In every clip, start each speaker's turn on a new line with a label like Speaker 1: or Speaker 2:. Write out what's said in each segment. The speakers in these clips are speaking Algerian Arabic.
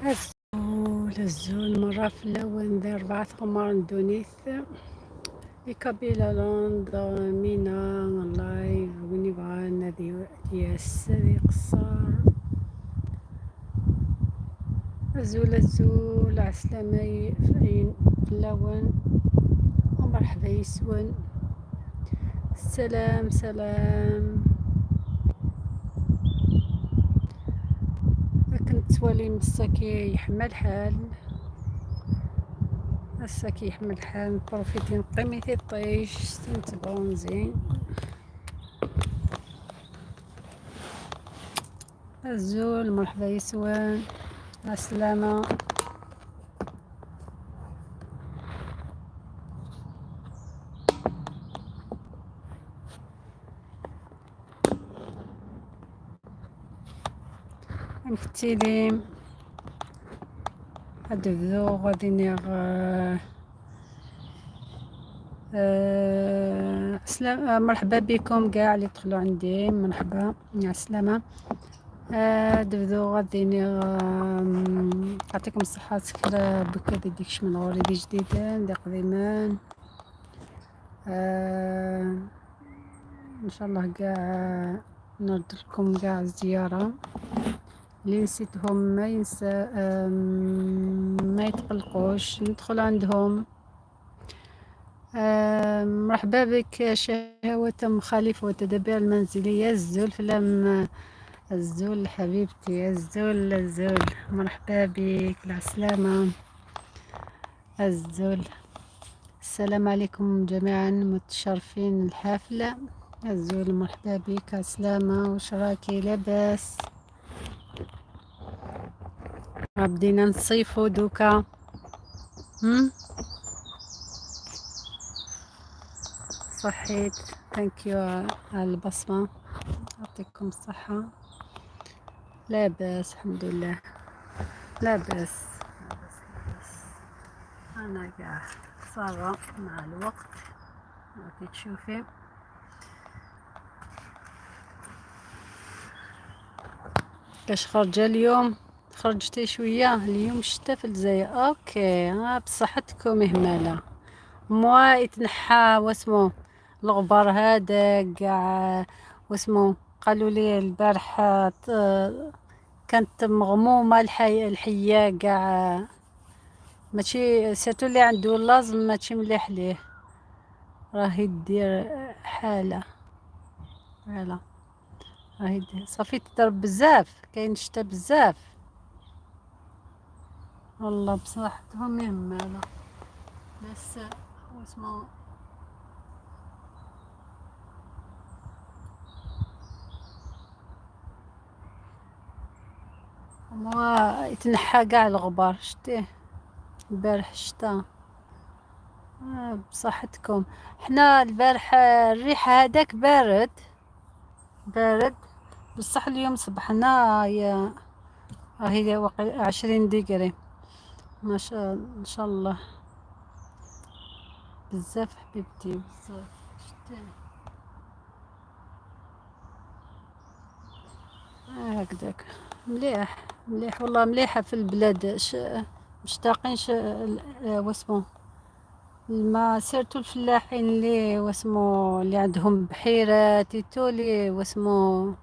Speaker 1: أزول أزول مرة في الأول ذي 4 غمار ندونيث لكابيلا لاند مينا لايف وين يبغى ذي ياس ذي قصار. أزول أزول عسلامة في الأول ومرحبا يسون. سلام سلام. كنت توالي مساكي يحمى الحال، مساكي يحمى الحال، نبروفيتي نقيمي طيش تنتبونزي. الزول مرحبا يسوان، السلامة. نكتيلي هاد الذو غادي نيغ. سلام، مرحبا بكم كاع اللي دخلوا عندي، مرحبا مع السلامة. دبدو غادي نيغ، يعطيكم الصحة. سكرا بكا ديك من غوري دي جديدان دي قديمان. ان شاء الله كاع نرد لكم كاع الزيارة. اللي نسيتهم ما ينسى، ما يتقلقوش ندخل عندهم. مرحبا بك شهوة مخالفة وتدابير المنزلية. الزول فلم الزول حبيبتي، الزول الزول مرحبا بك، العسلامة الزول. السلام عليكم جميعا متشرفين الحفلة. الزول مرحبا بك، عسلامة، وش راكي؟ لاباس؟ بدينا نصيفو دوكا. صحيت، thank you على البصمة، يعطيكم الصحة. لاباس الحمد لله، لاباس لاباس لاباس. انا كاع صارة مع الوقت، راكي تشوفي. كاش خرجة اليوم؟ خرجتي شوية اليوم؟ شتا في الجزائر. OK، بصحتكم همالة. موا يتنحى واسمو الغبار هذا كاع واسمو. قالوا لي البارح كانت مغمومة الحية كاع، ماشي surtout اللي عنده l'asthme ماشي مليح ليه، راه يدير حالة. voilà راه يدير صافي تضرب بزاف، كاين شتا بزاف والله. بصحتهم يهمانا بس واسمو موا يتنحى كاع الغبار. شتيه البارح الشتا. بصحتكم. حنا البارح الريح هذاك بارد بارد، بصح اليوم صبحنا هي راهي 20 degrés، ما شاء ان شاء الله. بزاف حبيبتي بزاف. شتي هكذاك مليح مليح والله، مليحة في البلاد. مشتاقين واسمو الماء، surtout الفلاحين اللي واسمو اللي عندهم بحيرات اللي واسمو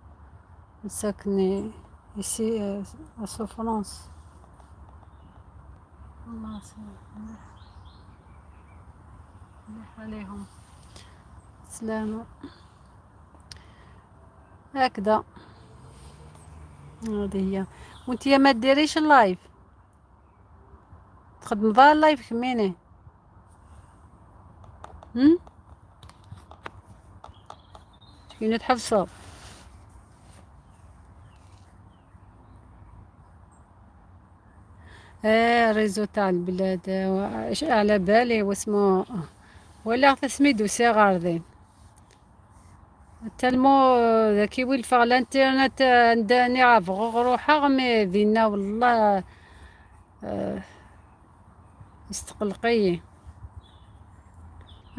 Speaker 1: مساكني ici souffrance. والله مليح مليح عليهم. سلامة. هكذا هذه هي. وانتيا ما ديريش ال live؟ تخدم ضا ال live كميني؟ هم شكون تحفصو؟ ايه réseau تاع البلاد على بالي واسمو ولا تسميدو سي غاردين tellement كي ولف الانترنت نداني عاف روحا mais دينا والله يستقلقي.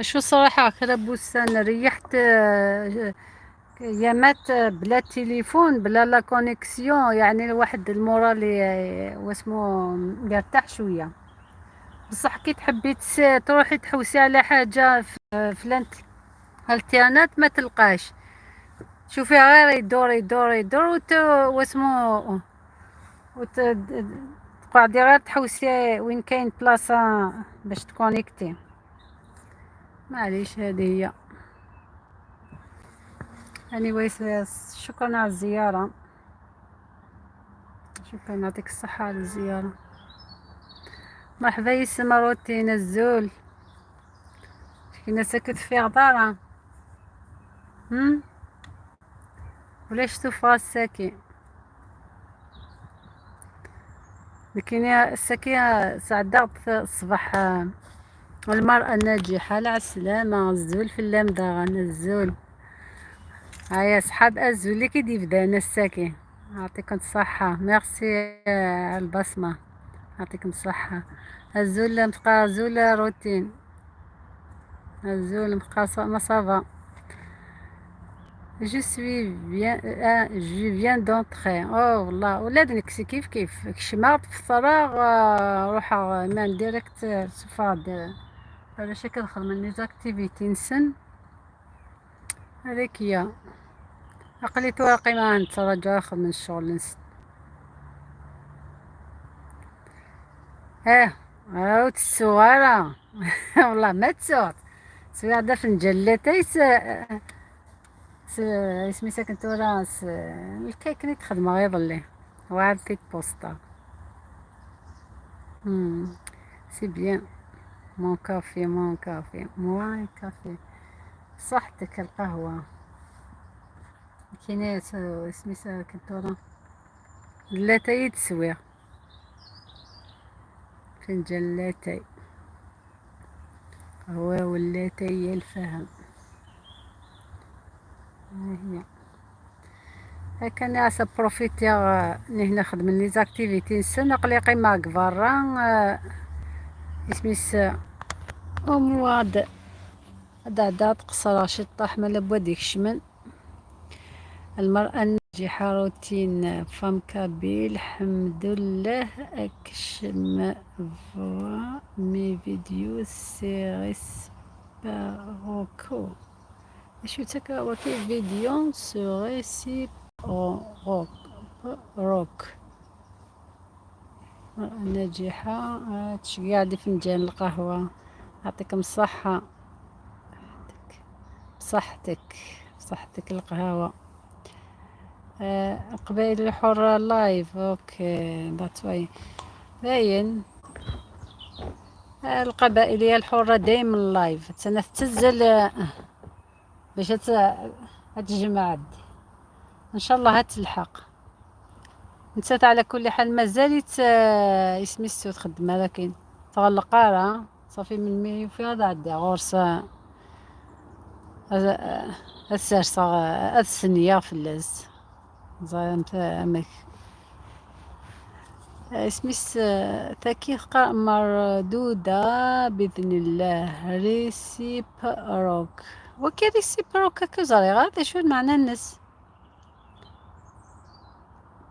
Speaker 1: شو الصراحة كرا بوسان ريحت. يامات بلا تليفون بلا la connexion، يعني الواحد ال moral واسمو يرتاح شويه. بصح كي تحبي تروحي تحوسي على حاجه في الانترنت ما تلقاش، شوفي غير يدور يدور يدور واسمو تقعدي غير تحوسي وين كاين بلاصه باش تكونيكتي. معليش، هذه هي. Anyways، شكرا على الزيارة، شكرا، يعطيك الصحة على الزيارة. مرحبا يسما روتين الزول كنا ساكت في غدارة هم ولاش توفى الساكن لكن الساكنة سعدات الصباح. المرأة الناجحة على السلامة. الزول في اللمدة الزول، هيا صحاب الزول اللي كيدي الساكن، يعطيكم الصحة، ميرسي على البصمة، يعطيكم الصحة. الزول مبقى زول روتين الزول مبقى ما ça va. Je suis viens je viens d'entrer. oh والله ولاد نكسي كيف كيف كشمات في الفراغ، روح مان direct سفاد على شكل خدمة les activités نسن هذيك هي عقليت واقي ما نتراجع من الشغل نس. اه هاو السوارة والله ما تسوت سوارة فنجان لاتاي اسمي ساكن تورا الكيك نيت خدمة غير ظلي وعاد تيت بوسطا. c'est bien mon café، mon café، moi café. صحتك القهوة. كاينة اسمي ساكن تورا لاتاي تسوير فنجان لاتاي قهوة واللاتاي الفهم. ها هي هكا ناس profiter نهنا نخدم les activités نسن قليقي مع كفارا اسميس امواد دعدات قصرا شطح ملا بوديك شمن. المرأة الناجحة روتين femme kabyle، الحمد لله اكشم vois mes vidéos c'est réciproque. شو تكا وكي vidéo c'est réciproque. ناجحة تشقع فنجان القهوة، يعطيكم الصحة، بصحتك بصحتك القهوة. القبائل الحرة live، OK that's why باين. القبائلية الحرة دايما live تسنى تنزل باش تجمع ان شاء الله تلحق. نسات على كل حال مازالت اسمي تخدم لكن تغلق راه صافي من مي في هذا عندي غورس السرسة السنية في اللز زعما امك اسميس تاكي مردودة بإذن الله. réciproque وكي réciproque كزاري غادا شو المعنى النس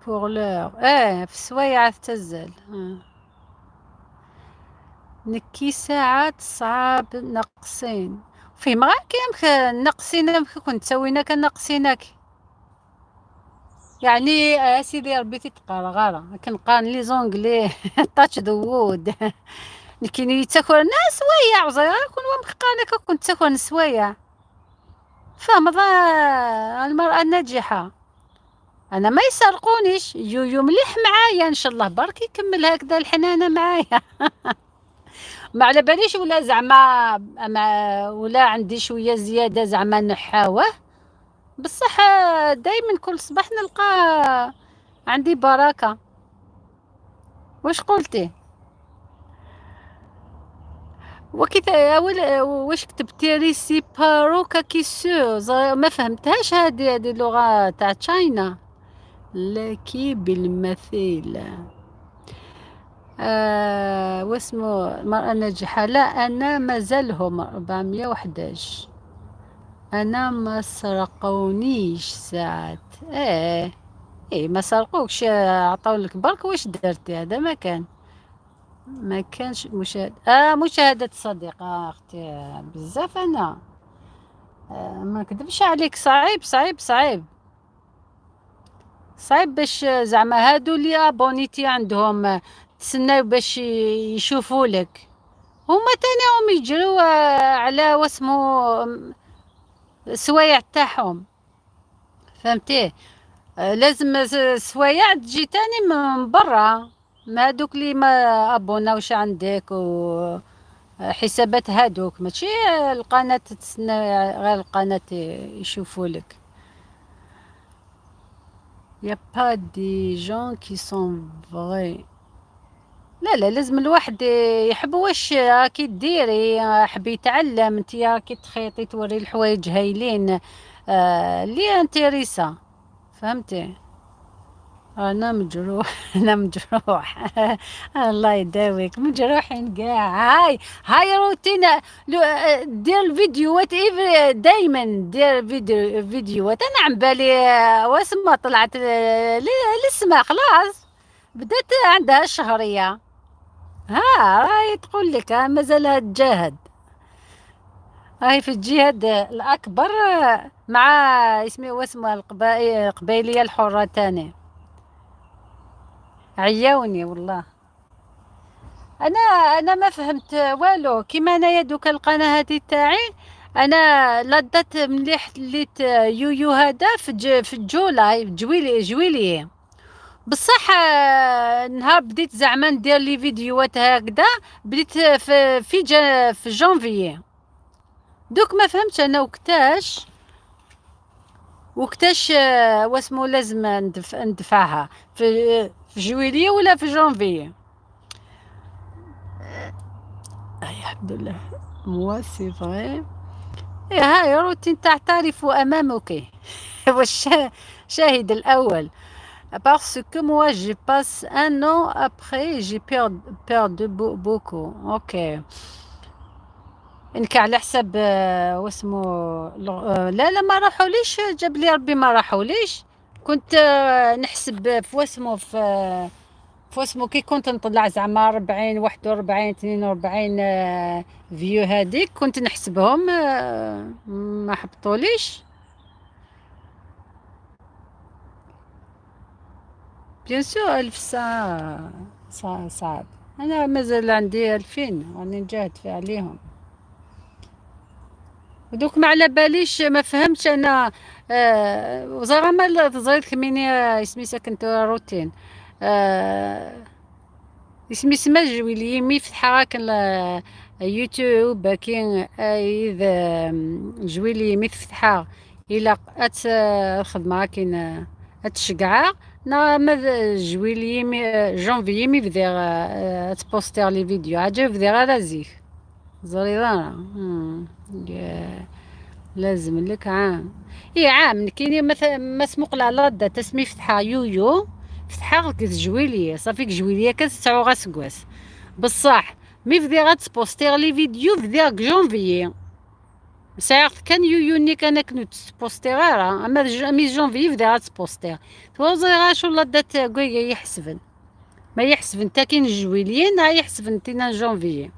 Speaker 1: pour l'heure في السوايع تزل نكي ساعات صعاب ناقصين فيه ما كاين ناقصين كنت سوينا كان ناقصينك يعني اسيدي ربي تتقرا غارة كنقان les Anglais touch the wood لكن يتاكل ناس سوايع وزير كون مخقانك كنت تاكل سوايع فهم المرأة الناجحة. انا ما يسرقونيش يو مليح معايا ان شاء الله برك يكمل هكذا الحنانه معايا ما على باليش ولا زعما ولا عندي شويه زياده زعما نحاوه، بصح دايما كل صباح نلقى عندي بركه. واش قلتي وكيف واش كتبتي réciproque كيسو ما فهمتهاش هذه اللغه تاع تشاينا لكي بالمثيل. واسمو المرأة الناجحة. لا أنا مازالهم 411. انا ما سرقونيش ساعات. ايه ايه، ما سرقوكش، عطاولك برك واش درتي. هذا ما كان، ما كانش مشاهد. مشاهدة صديقة اختي بزاف. انا ما نكذبش عليك، صعيب صعيب صعيب صعيب باش زعما هادو اللي abonné تي عندهم تسناو باش يشوفوا لك، هما تاني هم يجروا على واسمو السوايع تاعهم، فهمتي؟ لازم السوايع تجي تاني من برا، ما هادوك اللي ما abonné اوش عندك و حسابات هادوك، ماشي القناة تسنى غير القناة يشوفوا لك. y a pas des gens qui sont vrais. لا لا، لازم الواحد يحب واش راكي ديري، حب يتعلم. انت راكي تخيطي توري الحوايج هايلين، اللي intéressé، فهمتي؟ انا مجروح، انا مجروح، الله يداويك، مجروحين كاع. هاي هاي روتين، دير الفيديوهات دايما دير فيديوهات. انا عم بالي واسما طلعت للسما، خلاص بدات عندها الشهرية. ها راهي تقول لك مازالها تجاهد، راهي في الجهاد الأكبر مع اسمي واسمها القبائلية الحرة تاني. عياوني والله. انا ما فهمت والو. كيما انايا دوكا القناة هذه تاعي، انا la date مليح ليت يويو هذا في July، juillet. بصح نهار بديت زعما ندير les فيديوهات هكذا، بديت في جانفيي. دوك ما فهمتش انا وقتاش واسمو لازم ندفعها في juillet ولا في جانفيي. اي الحمد لله، moi c'est vrai. إيه هاي روتين تعترف امامك والشاهد الاول. Parce que moi, je passe un an après, j'ai perdu beaucoup. Ok. إنك على حسب واسمو لا لا، ما راحوليش، جاب لي ربي ما راحوليش. كنت نحسب في واسمو في واسمو كي كنت نطلع زعما 40، 41، 42 vues هذيك كنت نحسبهم، ما حبطوليش. bien sûr 1000 ساعة صعب. أنا مازال عندي 2000، راني نجاهد في عليهم. ودوك ما على باليش، ما فهمتش أنا. وزعما ما تزريت كميني اسمي ساكنت روتين. اسمي سما juillet مي فتحة كان يوتيوب كاين إذا juillet مي فتحة إلا أت الخدمة كاين أتشقعة نا ما juillet mi janvier مي بدي تبوستير les vidéos عجب بدي غير زيك زريضة. لازم لك عام. اي عام كاين مثلا ما سموق لا date تسمي فتحة يويو فتحة juillet صافي juillet كتسعو غا سكواس. بصح مي بدي غاتبوستير les vidéos بدي جونفيي ساعات كان يويو ني كان كنت تبوستي غير اما mi janvier بدي غاتبوستير توزي غا شو la date كوي يحسبن ما يحسبن تا كاين juillet نا يحسبن تينا جونفيي.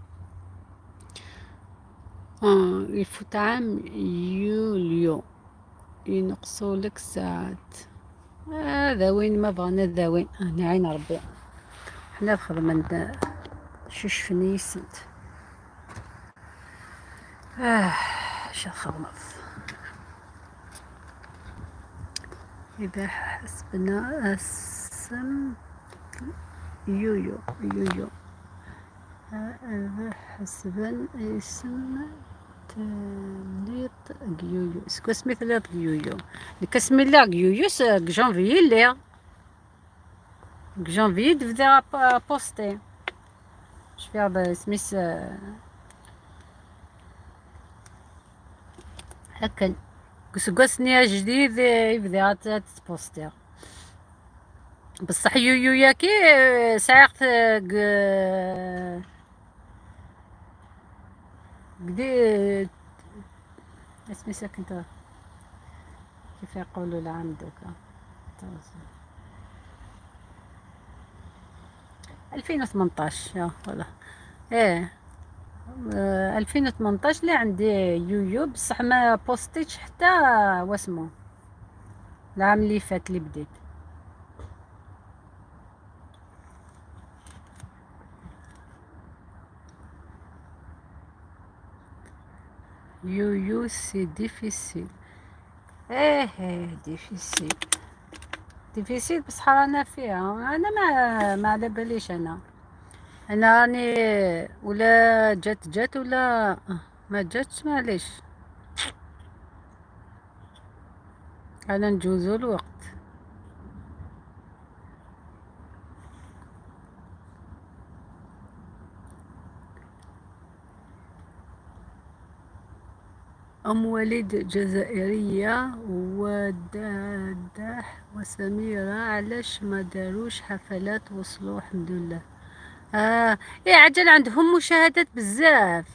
Speaker 1: يفوت عام يوليو ينقصوا لك ساعات. هذا وين ما بغانا، هذا وين انا عين ربي حنا الخدمة شوشفني سنت. شو الخدمة إذا حسبنا اسم يويو يويو هذا حسبا اسم تليط يويو سكو اسمي تليط يويو كاسمي لا يويو جانفيي لي جانفيي تبدا بوستي شفيع سميس هكا كسكسني جديد يبدا تبوستي. بصح يويو ياكي ساعات قدي اسمي ساكنة كيف يقولوا العام دوكا 2018 يا voilà. ايه 2018 اللي عندي يويوب، بصح ما بوستيتش حتى واسمو العام اللي فات اللي بديت. يويو c'est difficile، ايه ايه difficile difficile، بصح رانا فيها. انا ما على باليش، انا راني ولا جات جات ولا ما جاتش معليش، انا نجوزو الوقت. أم وليد جزائرية ودادح وسميرة علاش ما داروش حفلات وصلوا الحمد لله. إيه عجل عندهم مشاهدات بزاف.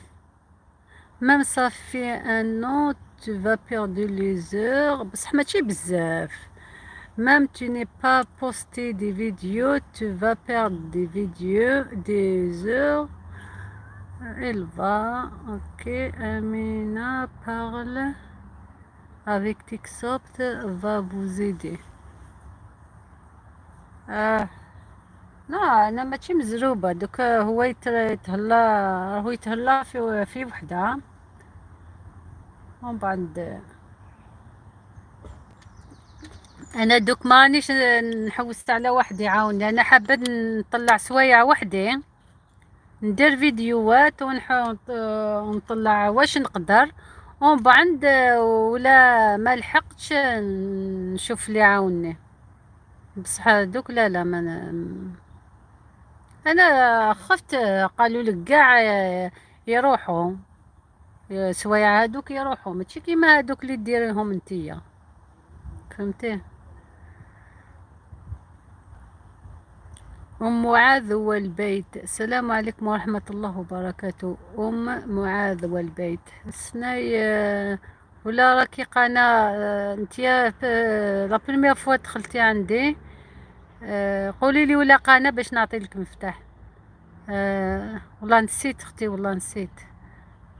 Speaker 1: même ça fait un an tu vas perdre les heures، بصح ماشي بزاف. même tu n'es pas posté des vidéos tu vas perdre des vidéos des heures. Elle va, ok, Amina parle avec TikTok va vous aider. آه لا أنا ماشي مزروبة، دوكا هو يتهلا، هو يتهلا في وحدة، ومن بعد أنا دوك مانيش نحوس على واحد يعاوني، أنا حابة نطلع سوايع وحدي، ندير فيديوهات ونطلع واش نقدر، ومن بعد ولا ما لحقتش نشوف اللي يعاوني. بصح دوك لا لا ما انا خفت، قالوا لك كاع يروحوا سوايع هادوك يروحوا، ماشي كيما هادوك اللي ديريهم انتيا، فهمتي؟ أم معاذ والبيت، السلام عليكم ورحمة الله وبركاته. أم معاذ والبيت، سناي ولا راكي قناة انتيا la première fois دخلتي عندي، قولي لي ولا قناة باش نعطي لك مفتاح. والله نسيت اختي، والله نسيت،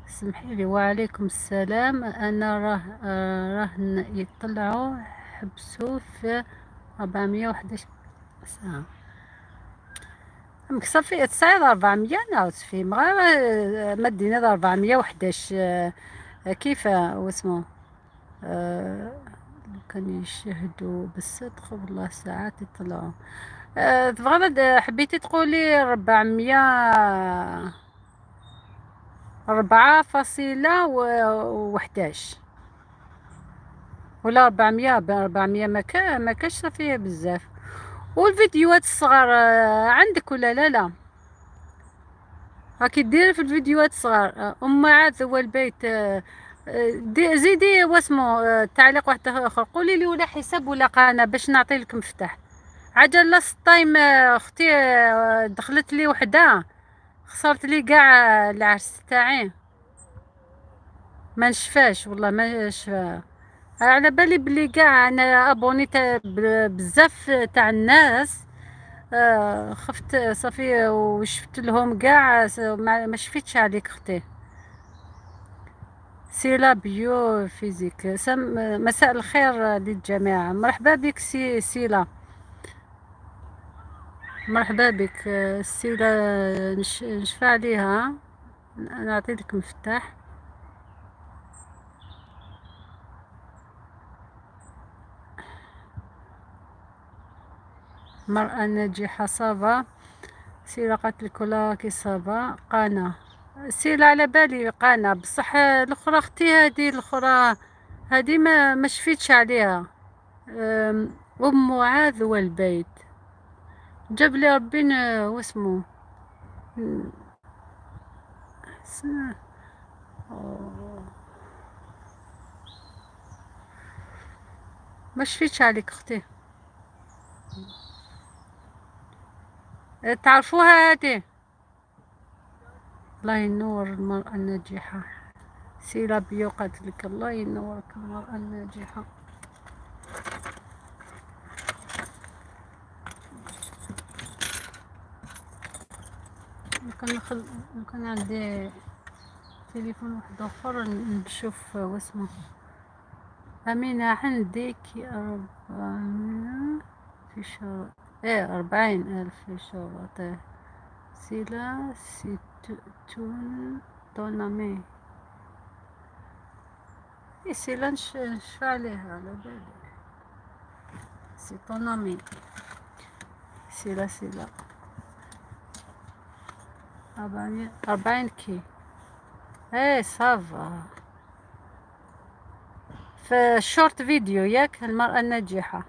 Speaker 1: سمحي لي. وعليكم السلام. انا راه يطلعوا حبسوا في 411 ساعة. صافي تصاير 400 نعاود في غير ما دينا 411. كيف واسمو كان يشهدوا بالصدق والله ساعات يطلعوا. تبغى حبيتي تقولي 404.11 ولا 400؟ 400 ما كاش صافي بزاف. والفيديوهات الصغار عندك ولا لا؟ لا راكي ديري في الفيديوهات الصغار. ام معاذ هو البيت، زيدي واسمو تعليق واحد اخر، قولي لي ولا حساب ولا قناه باش نعطي لك مفتاح. عجل last time اختي دخلت لي وحده خسرت لي كاع العرس تاعي، ما نشفاش والله ما شفا. على بالي بلي كاع انا abonné بزاف تاع الناس، خفت صافي وشفت لهم كاع، ما شفيتش عليك اختي. سيلا بيو فيزيك، مساء الخير للجميع، مرحبا بك سيلا، مرحبا بك سيلا. نشفى عليها، نعطي لك مفتاح. مرأة ناجحة ça va سيلا، قالت لك ولا كي ça va قانا سيلا، على بالي قانا، بصح الاخرى اختي هذه الاخرى هذه ما شفيتش عليها. ام معاذ والبيت، جاب لي ربي واسمو ما شفيتش عليك اختي. تعرفوها هذه؟ الله ينور المرأة الناجحة. سيلا بيو قالت لك الله ينورك المرأة الناجحة. كان عندي تليفون واحد اخر نشوف واسمه. أمينة عندك 40 في شهر، ايه 40,000 في شهر. سيلا c'est ton amie. إيه سيلا نشفى عليها على بالي، c'est ton amie سيلا. سيلا 40 K. ايه ça va في short vidéo ياك المرأة الناجحة.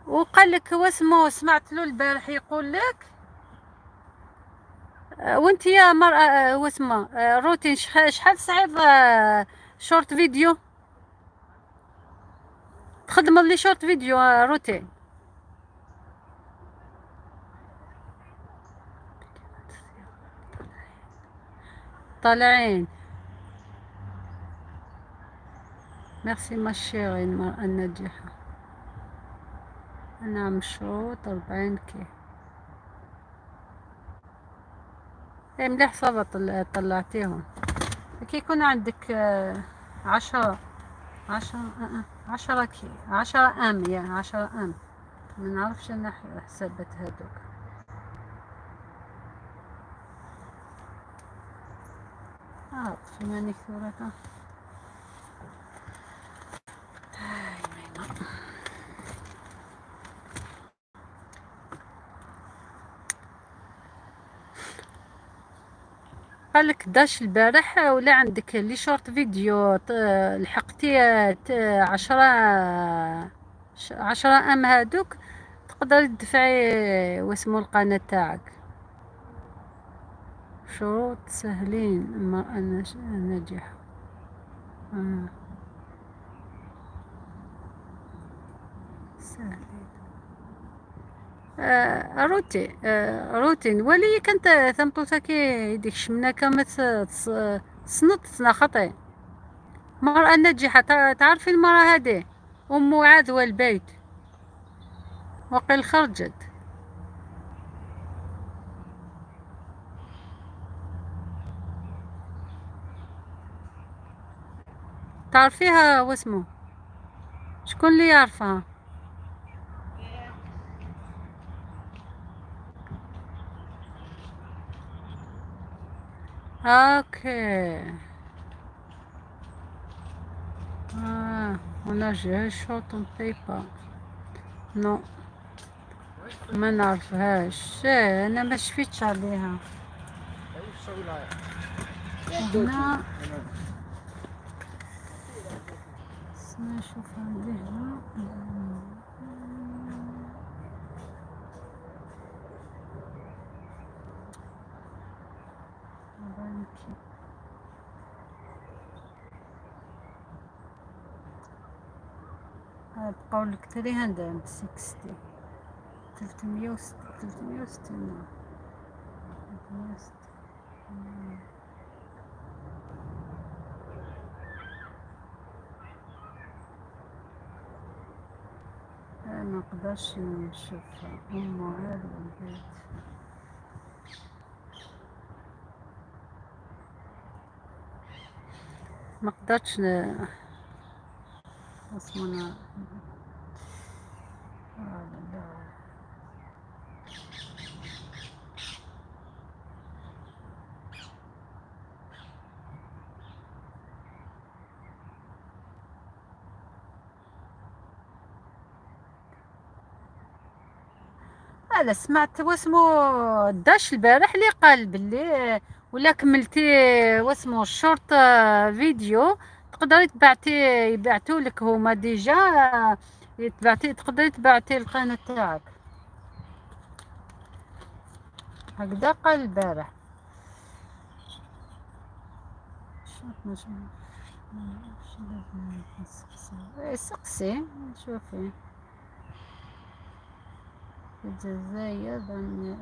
Speaker 1: وقال لك واسمو، سمعت له البارح يقول لك وانت يا مرأة واسمه روتين شحال صعيب short vidéo تخدم les short vidéo روتين. طالعين. merci ma chérie المرأة الناجحة. أنا مشروط 40 K. ايه مليح ça va طلعتيهم. كي يكون عندك عشرة، عشرة، 10 K، 10 M، يا 10 M. ما نعرفش انا حسابات هادوك. في مانيكيورات. هاي مينا. قالك داش البارح ولا عندك les short vidéo لحقتي 10 M هادوك تقدري تدفعي واسمو القناة تاعك. شروط سهلين المرأة الناجحة. سهلين. روتين، روتين ولي كانت ثمطوطا كي ديك شمناكا ما تصنت خطي. المرأة الناجحة تعرفي المرأة هذه أم معاذ والبيت وقيل خرجت. تعرفيها واسمو؟ شكون اللي يعرفها؟ okay. On a j'ai short on paper. non ما نعرفهاش. إيه، انا ما شفيتش عليها. هنا نشوف عندي هنا. بقاو لك 360، 360، 360. ما نقدرش نشوف ام معاذ والبيت. ما قدرتش اسمنا. لا لا سمعت واسمو داش البارح اللي قال باللي ولا كملتي واسمو ال short vidéo تقدري تبعتي، يبعتوا لك هما déjà تبعتي، تقدري تبعتي القناة تاعك هكذا قال البارح. سقسي شوفي. في الجزائر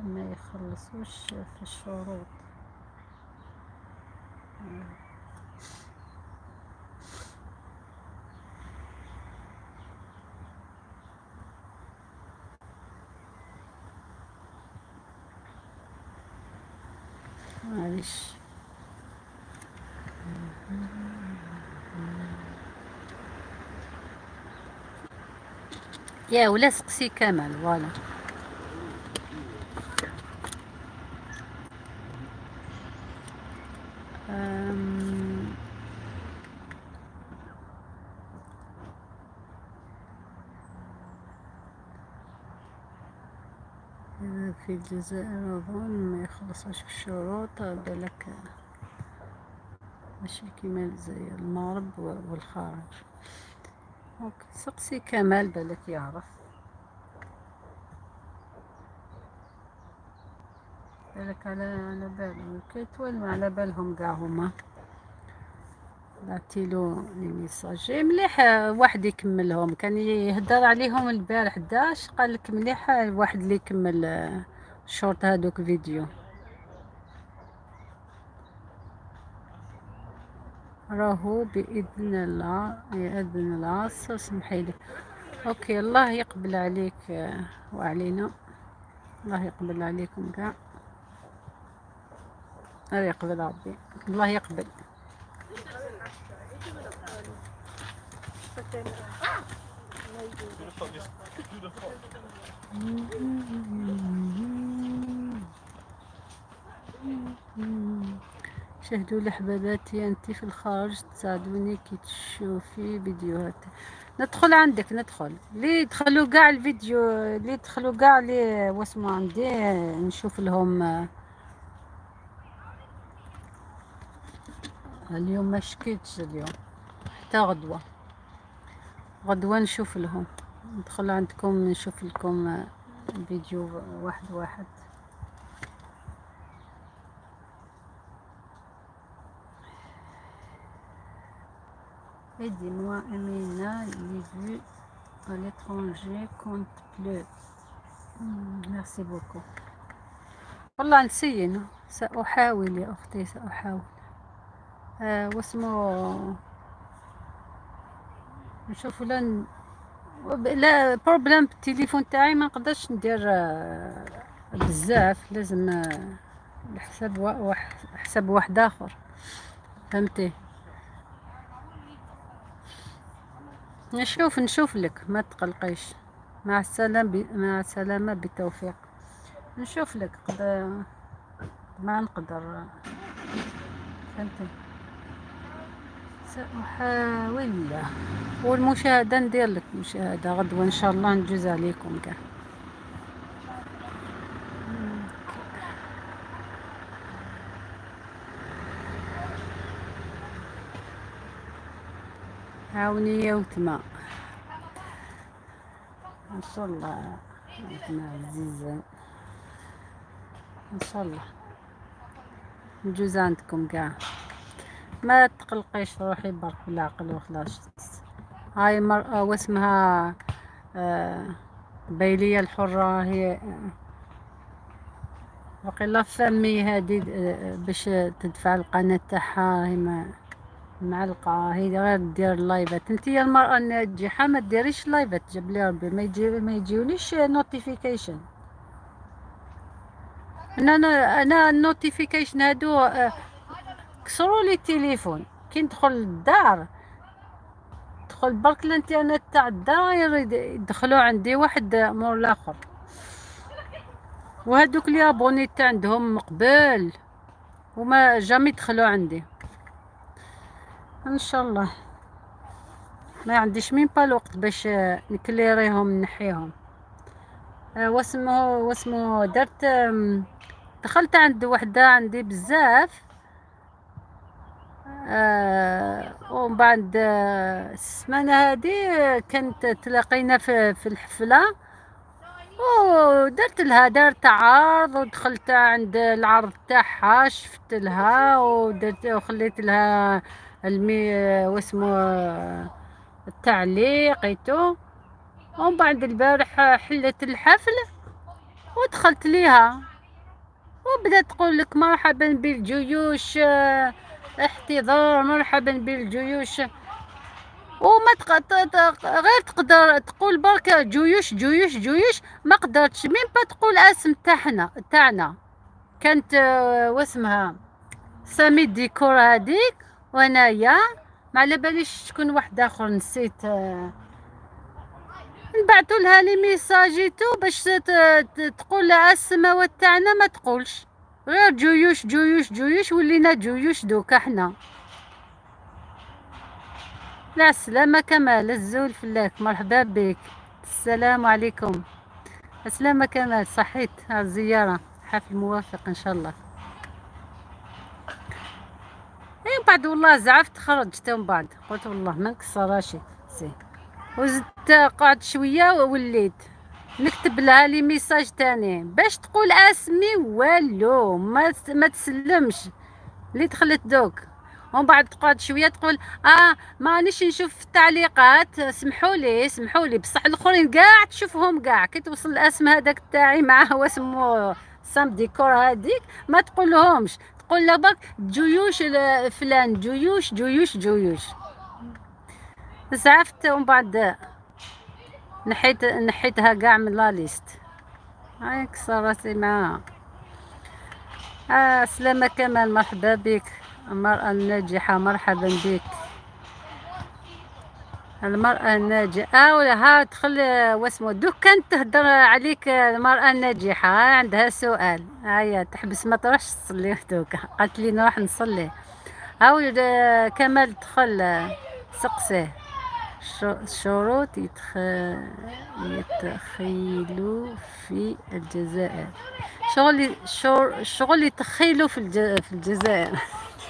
Speaker 1: ما يخلصوش في الشروط. معليش. يا ولا سقسي كمال voilà. إذا في الجزائر أظن ما يخلصوش بالشروط، بالك ماشي كيما زي المغرب والخارج. OK، سقسي كمال بالك يعرف، بالك على بالهم كيتولوا على بالهم كاع هما. بعتيلو les messages مليح، واحد يكملهم. كان يهدر عليهم البارح داش، قال لك مليح الواحد اللي يكمل شورت هادوك فيديو. راهو بإذن الله، بإذن الله. سمحي لي. OK، الله يقبل عليك وعلينا، الله يقبل عليكم كاع، الله يقبل ربي، الله يقبل. شاهدوا لحباباتي انت في الخارج تساعدوني كي تشوفي فيديوهات. ندخل عندك، ندخل اللي دخلوا كاع الفيديو، اللي دخلوا كاع اللي واسمو عندي نشوف لهم. اليوم ما شكيتش، اليوم حتى غدوة، غدوة نشوف لهم، ندخل عندكم نشوف لكم فيديو واحد واحد. Aidez-moi, Amina, les vues à l'étranger comptent plus. Merci beaucoup. والله نسينا، سأحاول يا أختي، سأحاول. واسمو نشوف ولا لا problème بالتليفون تاعي ما نقدرش ندير بزاف، لازم الحساب حساب واحد اخر، فهمتي؟ نشوف لك، ما تقلقيش. مع السلامة، مع السلامة، بالتوفيق. نشوف لك قد ما نقدر، فهمتي؟ سأحاول. والمشاهدة ندير لك مشاهدة غدوة إن شاء الله، نجوز عليكم كاع. عاوني وتما ان شاء الله، وتما عزيزة ان شاء الله نجوز عندكم كاع. ما تقلقيش، روحي برك بالعقل وخلاص. هاي مرأة واسمها بيلية الحرة، هي وقيلا فامي هادي باش تدفع القناة تاعها، هي ما معلقة، هي غير دير لايفات. انت يا المرأة الناجحة ما ديريش لايفات، جاب لي ربي ما يجيونيش notification. انا ال notification هادو كسروا لي التليفون. كي ندخل للدار، دخل برك الانترنت تاع الدار، يدخلوا عندي واحد مور الاخر. وهادوك les abonnés تاع عندهم قبل وما jamais دخلوا عندي. ان شاء الله ما عنديش même pas الوقت باش نكليريهم نحيهم. واسمو درت، دخلت عند وحده عندي بزاف، ومن بعد السمانه هذه كانت تلاقينا في الحفلة، ودرت لها دارت عرض، ودخلت عند العرض تاعها، شفت لها ودرت وخليت لها المي واسمو التعليق et tout. ومن بعد البارح حلت الحفل ودخلت ليها، وبدات تقول لك مرحبا بالجيوش، احتضار، مرحبا بالجيوش. وما غير تقدر تقول برك جيوش جيوش جيوش، ما قدرتش même pas تقول اسم تاعنا. كانت واسمها سامي ديكور هذيك، وانايا ما على باليش شكون واحد اخر نسيت. نبعثوا لها les messages et tout باش تقول اسماء تاعنا، ما تقولش غير جيوش جيوش جيوش. ولينا جيوش دوكا حنا. لا سلامة كمال الزول فلاك، مرحبا بك، السلام عليكم. السلامة كمال، صحيت على الزيارة، حفل موافق ان شاء الله. اي بعد والله زعفت، خرجت من بعد قلت والله ما نكسر راشي سي، وزدت قعدت شوية ووليت نكتب لها les messages تاني باش تقول اسمي، والو ما تسلمش اللي دخلت دوك. ومن بعد تقعد شوية تقول مانيش نشوف في التعليقات، سمحوا لي سمحوا لي. بصح الاخرين كاع تشوفهم كاع، كي توصل الاسم هذاك تاعي معاه هو اسمه سام ديكور هذيك ما تقولهمش، تقول له برك جيوش فلان، جيوش جيوش جيوش. زعفت ومن بعد نحيتها كاع من la liste. هاي كسر راسي معاها. سلامة كمال، مرحبا بك، المرأة الناجحة، مرحبا بك المرأة الناجحة. ولا ها دخل واسمو دوك كانت تهدر عليك المرأة الناجحة، عندها سؤال. هيا تحبس ما تروحش تصلي دوكا، قالت لي نروح نصلي. هاو كمال دخل، سقسيه. الشروط يتخيلوا في الجزائر، شغل شغل يتخيلوا في الجزائر.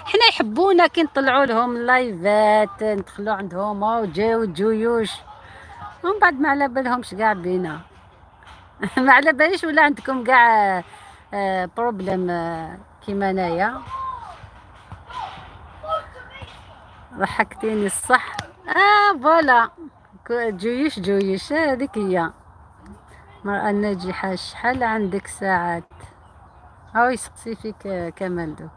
Speaker 1: حنا يحبونا كي نطلعوا لهم اللايفات، ندخلوا عندهم وجاو جيوش، ومن بعد ما على بالهمش كاع بينا. ما على باليش ولا عندكم كاع problème كيما انايا. ضحكتيني الصح. Voilà جيوش جيوش، هذيك هي المرأة الناجحة. شحال عندك ساعات؟ هاو يسقسي فيك كمال دوك.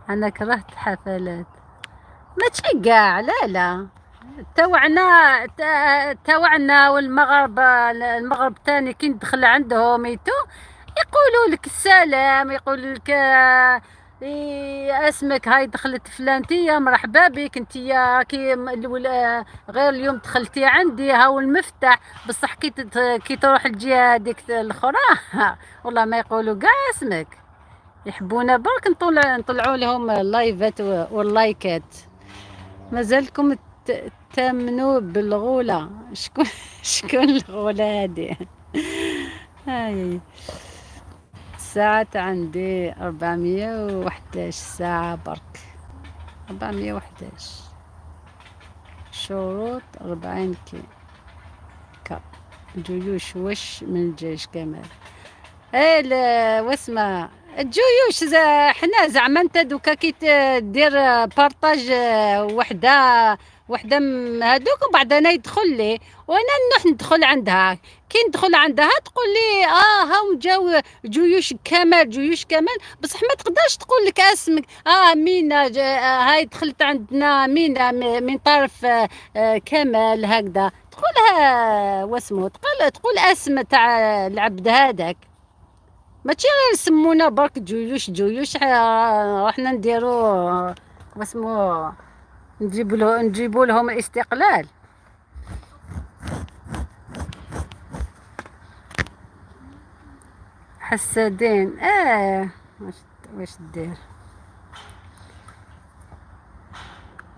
Speaker 1: انا كرهت حفلات، ماشي كاع، لا لا، توعنا والمغرب، المغرب تاني كي ندخل عندهم et tout يقولوا لك السلام، يقولوا لك إيه اسمك، هاي دخلت فلانتيا مرحبا بك انتيا، كي غير اليوم دخلتي عندي هاو المفتاح. بصح كي تروح الجهة هذيك الاخرى والله ما يقولوا كاع اسمك. يحبونا برك نطلعوا لهم اللايفات واللايكات. مازالكم تامنوا بالغولة؟ شكون الغولة هادي؟ هاي الساعات عندي 411 ساعة برك، 411. شروط 40 كي كا جيوش. وش من الجيش كمال؟ ايه واسمه الجيوش حنا زعما انت دوكا كي دير partage وحده وحده من هادوك، ومن بعد انا يدخل لي وانا نروح ندخل عندها، كي ندخل عندها تقول لي هاهم جاو جيوش كمال جيوش كمال، بصح ما تقدرش تقول لك اسمك. مينا هاي دخلت عندنا مينا من طرف كمال، هكذا تقولها واسمو، تقول اسم تاع العبد هذاك، ماشي غير يسمونا برك جيوش جيوش. رحنا نديرو واسمو نجيبو لهم الاستقلال. حسادين. واش دير؟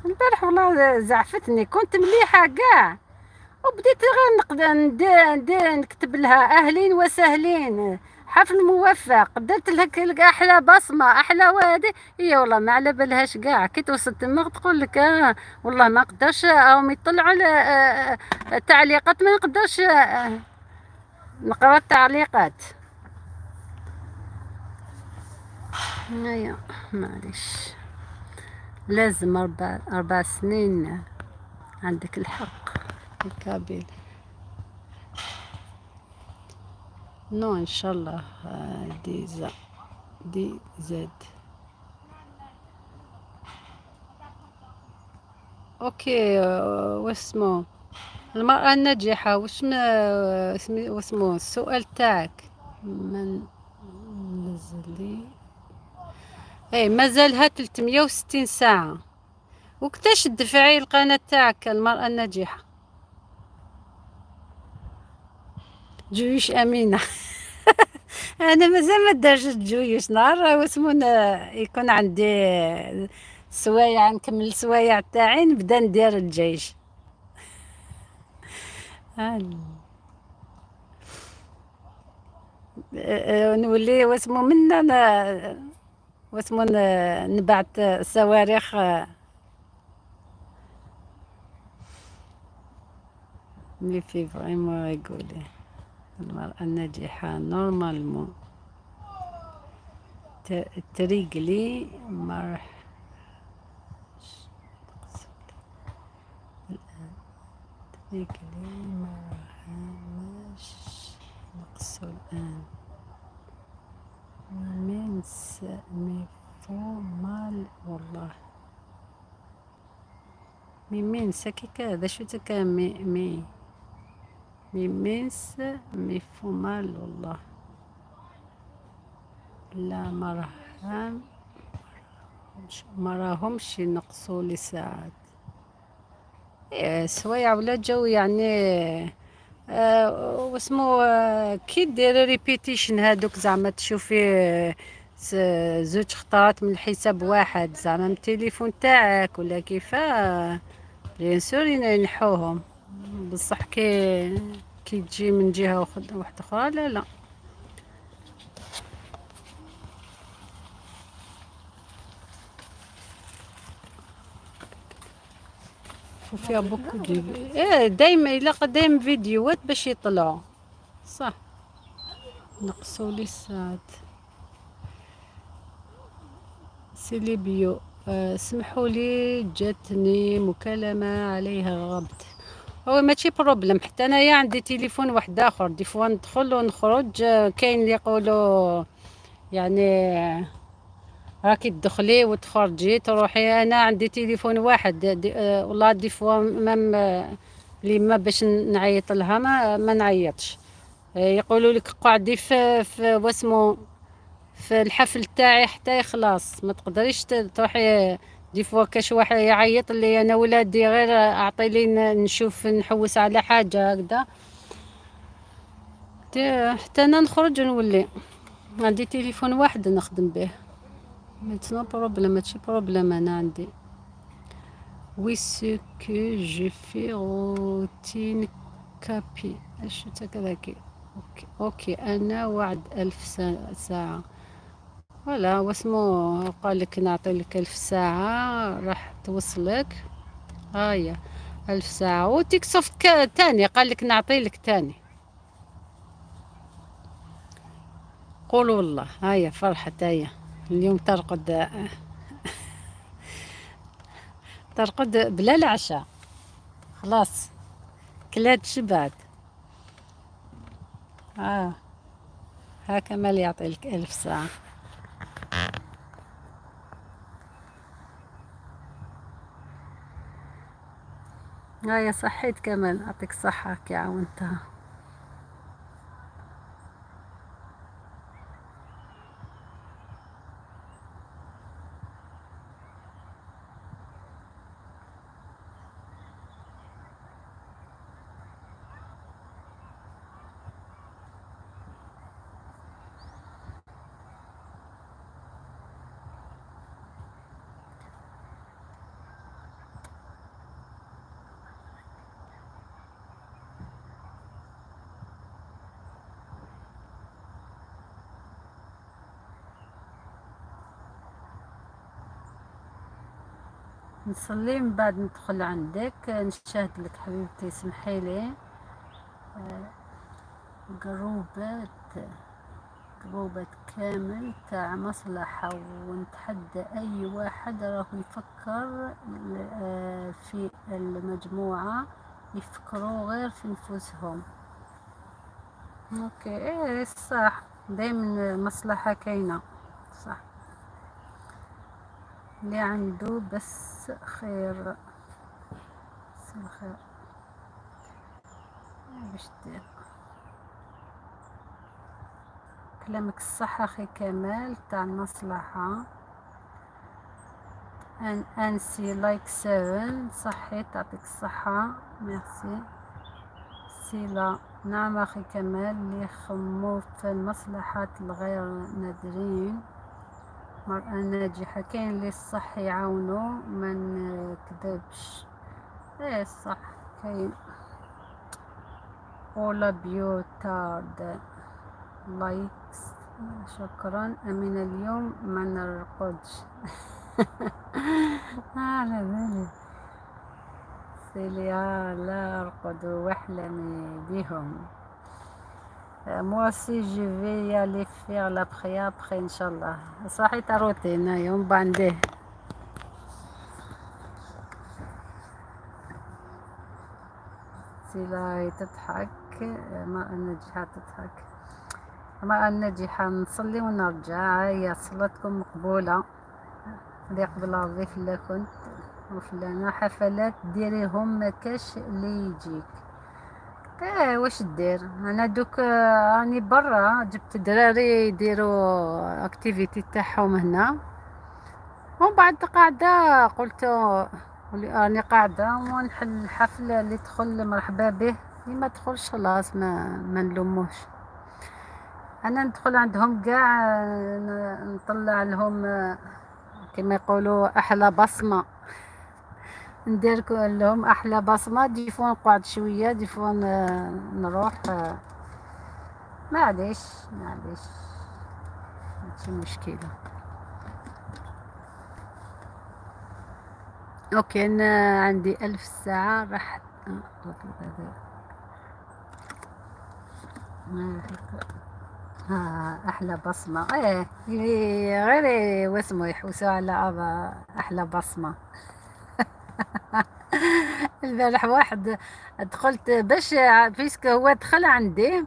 Speaker 1: البارح والله زعفتني، كنت مليحة كاع وبديت غير نقدر ندير نكتب لها أهلين وسهلين، حفل موفق، درت لها أحلى بصمة أحلى وادي، هي والله ما على بالهاش كاع. كي توصل تما تقول لك والله ما نقدرش، راهم يطلعوا التعليقات، ما نقدرش نقرا التعليقات. هيا معليش، لازم 4 سنين، عندك الحق الكابيل. non ان شاء الله. دي زاد OK، واسمو المرأة الناجحة، واش واسمو السؤال تاعك؟ من نزلي اي مازالها 360 ساعة. وقتاش تدفعي القناة تاعك المرأة الناجحة؟ جيوش أمينة. أنا مازال ما دارش الجيوش، نهار واسمو يكون عندي سوايع نكمل السوايع تاعي نبدا ندير الجيش. نولي واسمو منا واسمو نبعث صواريخ. mais fait vraiment rigoler. المرأة الناجحة normalement تريقلي مرح تريقلي مرهمش نقصو الآن mince me font mal والله. mais mince كيكا هذا شو تكا mais mince me font mal والله. لا مرهم مراهمش ينقصوا لي ساعات. إيه سوايع ولا جو يعني. واسمو كي ديري répétition هادوك زعما تشوفي زوج خطرات من الحساب واحد زعما من التليفون تاعك ولا كيفاه، bien sûr ينحوهم. بصح كي تجي من جهة واحدة أخرى لا لا. وفيها beaucoup de ايه دايما يلاقى دايما فيديوهات باش يطلعوا صح. نقصوا لي الساعات سيليبيو. سمحوا لي جاتني مكالمة عليها غبت. هو ماشي problème، حتى انايا عندي تليفون واحد اخر، des fois ندخل ونخرج. كاين اللي يقولوا يعني راكي تدخلي وتخرجي تروحي. انا عندي تليفون واحد دي والله des fois même لي ما باش نعيط لها ما نعيطش. يقولوا لك قعدي في واسمو في الحفل تاعي حتى يخلص، ما تقدريش تروحي. des fois كاش واحد يعيط لي انا ولادي غير اعطي لي نشوف نحوس على حاجه هكذا، حتى انا نخرج ونولي. عندي تليفون واحد نخدم به، mais no problème، ماشي problème. انا عندي oui ce que je fais routine كابي اش كذاك. OK OK انا وعد 1000 ساعة voilà واسمو قال لك نعطي لك 1000 ساعة راح توصلك. هايا 1000 ساعة وتيك سوفت تاني قال لك نعطي لك تاني. قولوا والله هيا فرحة، هيا اليوم ترقد ترقد بلا العشاء خلاص كلات شبعت. ها كمال يعطي لك 1000 ساعة. هيا صحيت كمال، يعطيك الصحة كي عاونتها. نصلي من بعد ندخل عندك نشاهد لك حبيبتي، سمحي لي. جروبات جروبات كامل تاع مصلحة، ونتحدى أي واحد راه يفكر في المجموعة يفكروا غير في نفوسهم. OK ايه صح، دايما مصلحة كاينة صح، اللي عنده بس خير. الخير. باش دير كلامك الصح اخي كمال تاع المصلحة. ان انسي like 7 صحي تعطيك الصحة ميرسي سيلا. نعم اخي كمال، اللي خمو في المصلحات الغير نادرين. مرأة ناجحة كاين اللي الصح يعاونو ما نكذبش. ايه صح كاين. اولا بيوتارد likes شكرا امين. اليوم ما نرقدش. على بالي سيليا لا ارقد واحلمي بهم. moi aussi je vais aller faire la prière après إن شاء الله. صحيت روتين يوم بعده. سيلا تضحك، ما الناجحة تضحك، ما الناجحة. نصلي ونرجع. هيا صلاتكم مقبولة، اللي قبل ربي فلا كنت وفلانة حفلات ديريهم ما كاش اللي يجيك. ايه واش دير؟ انا دوك راني برا، جبت دراري يديروا activité تاعهم هنا، ومن بعد قاعدة قلت راني قاعدة ونحل الحفلة، اللي دخل مرحبا به، اللي ما دخلش خلاص ما نلوموش. انا ندخل عندهم كاع نطلع لهم كما يقولوا احلى بصمة، ندير لهم احلى بصمة. des fois نقعد شوية، des fois نروح، معليش معليش ماشي مشكلة. OK انا عندي 1000 ساعة راح احلى بصمة. ايه غير واسمو يحوسوا على احلى بصمة. البارح واحد دخلت باش puisque هو دخل عندي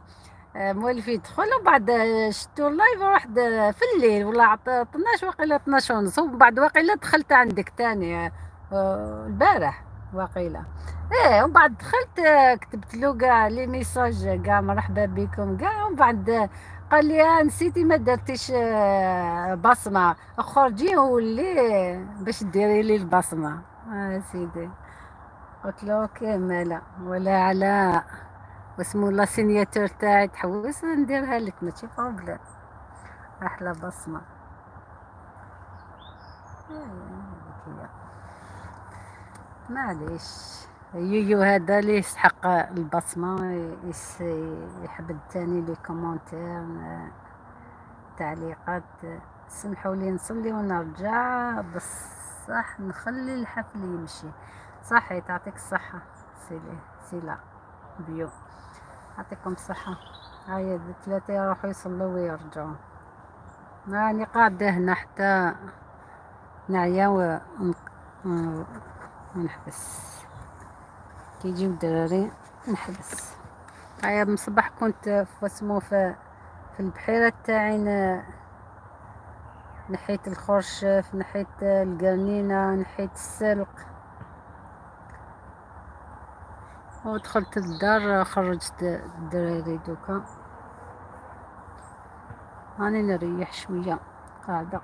Speaker 1: مولف يدخل، وبعد شتو ال live واحد في الليل ولا 12 وقيله 12 ونص، ومن بعد وقيله دخلت عندك تاني البارح وقيله. ايه ومن بعد دخلت كتبت له كاع les messages كاع مرحبا بكم كاع، ومن بعد قال لي نسيتي ما درتيش بصمة، خرجي ولي باش ديري لي البصمة. سيدي قلت له OK مالا ولا على واسمو la signature تاعي تحوس نديرها لك ماشي problème. احلى بصمة. هذيك هي. معليش يويو هذا اللي يستحق البصمة يحب الثاني les commentaires تعليقات. سمحوا لي نصلي ونرجع، بصح نخلي الحفل يمشي. صحي تعطيك الصحة سيلي سيلا بيو، يعطيكم الصحة. هيا ثلاثة يروحوا يصلوا ويرجعوا. راني قاعدة هنا حتى نعيا ونحبس، كي يجيو الدراري نحبس. هيا من الصباح كنت في اسمو في البحيرة تاعي، نحيت الخرشف، نحيت القرنينة، نحيت السلق، ودخلت للدار خرجت الدراري. دوكا راني نريح شوية قاعدة.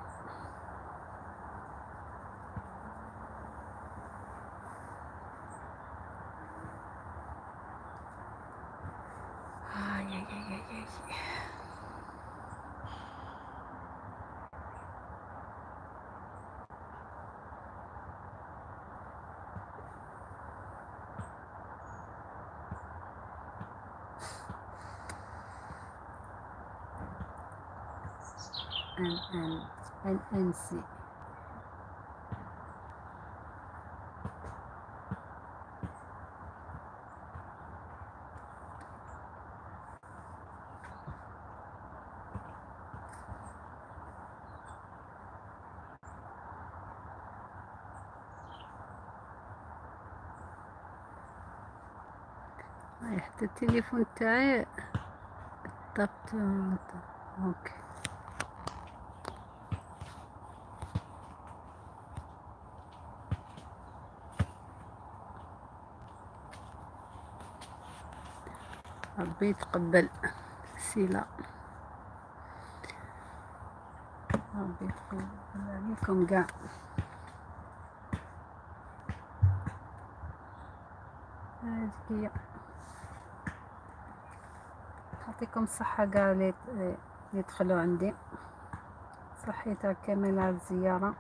Speaker 1: آي آي آي آي آي. N N N N C. حتى التليفون تاعي طبت. OK ربي يتقبل سيلا، ربي يتقبل عليكم كاع. هذيك هي، يعطيكم الصحة كاع اللي يدخلوا عندي. صحيتها كامل على الزيارة.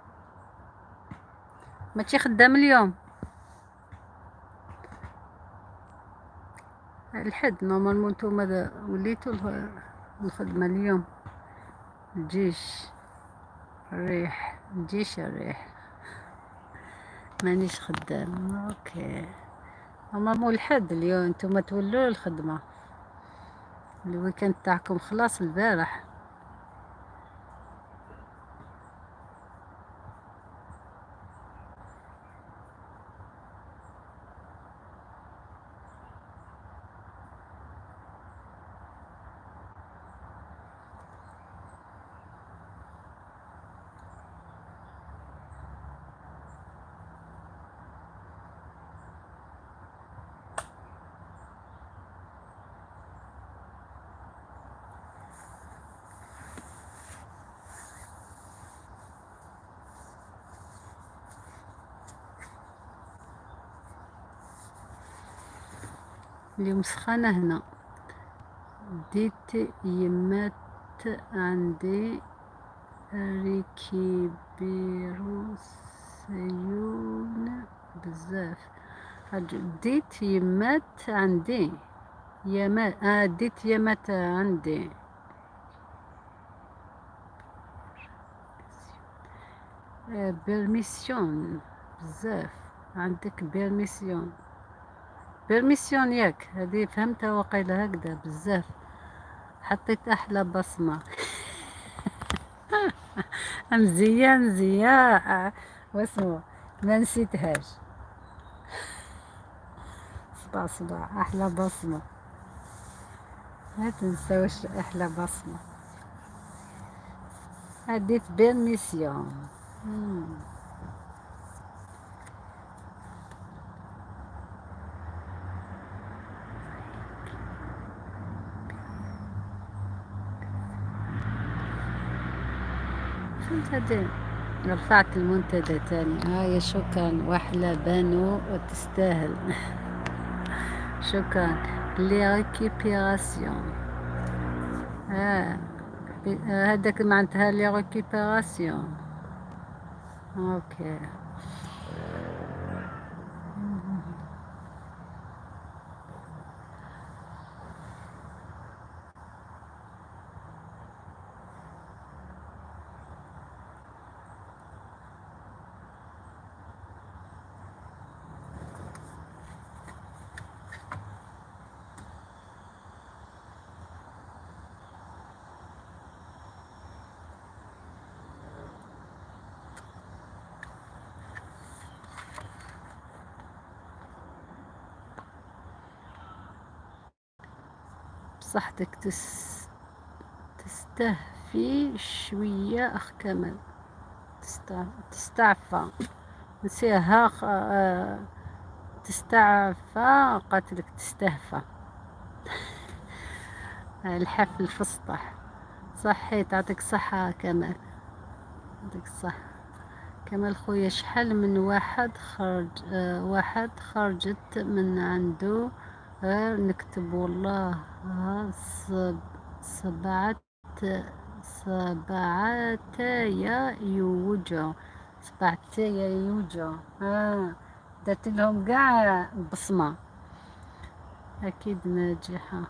Speaker 1: ماشي خدام اليوم الحد، normalement نتوما وليتو الخدمة اليوم. الجيش الريح، الجيش الريح، مانيش خدام. OK، normalement الحد اليوم نتوما تولوا الخدمة، ال week-end تاعكم خلاص البارح. اليوم سخانة هنا. ديت يمات عندي récupération بزاف. ديت يمات عندي يمات، ديت يمات عندي. Permission بزاف عندك، permission permission ياك، هذه فهمتها وقيلة هكذا بزاف. حطيت أحلى بصمة. مزيان مزيان، واسمو ما نسيتهاش. صباع صباع أحلى بصمة، ما تنساوش أحلى بصمة. هديت permission. فهمت هادي. رفعت المنتدى تاني. هاي شكرا، واحلى بانو وتستاهل. شكرا. les récupérations، هذاك معناتها les récupérations. OK، بصحتك. تستهفي شوية أخ كمال. تستعفى نسيها، تستعفى قاتلك تستهفى. الحفل في السطح. صحيت، يعطيك الصحة كمال، يعطيك الصحة كمال خويا. شحال من واحد خرج، واحد خرجت من عنده غير نكتب والله. سبعة يوجع، سبعة يوجع. درت لهم كاع بصمة، أكيد ناجحة.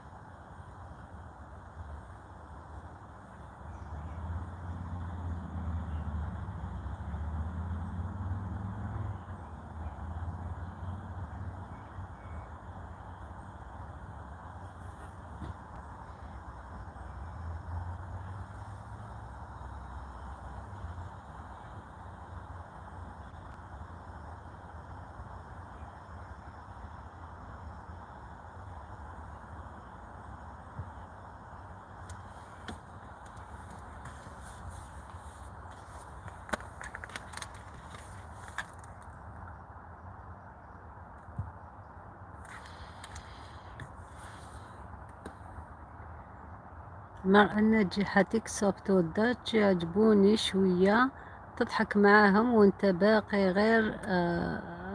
Speaker 1: المرأة الناجحة تكسب تودرج يعجبوني شوية تضحك معاهم وانت باقي غير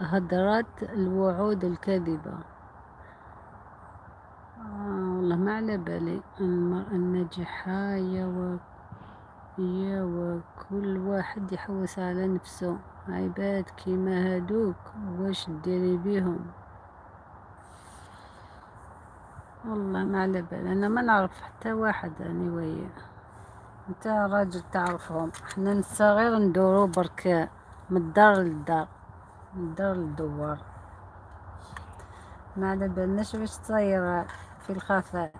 Speaker 1: هدرات الوعود الكاذبة. والله ما على بالي. المرأة الناجحة يا وكل واحد يحوس على نفسه. عباد كيما هادوك واش ديري بيهم؟ والله ما على بالي، انا ما نعرف حتى واحد. anyway انت راجل تعرفهم، حنا نسا غير ندورو برك من الدار للدار، من الدار للدوار، ما على بالناش واش تصاير في الخفاء.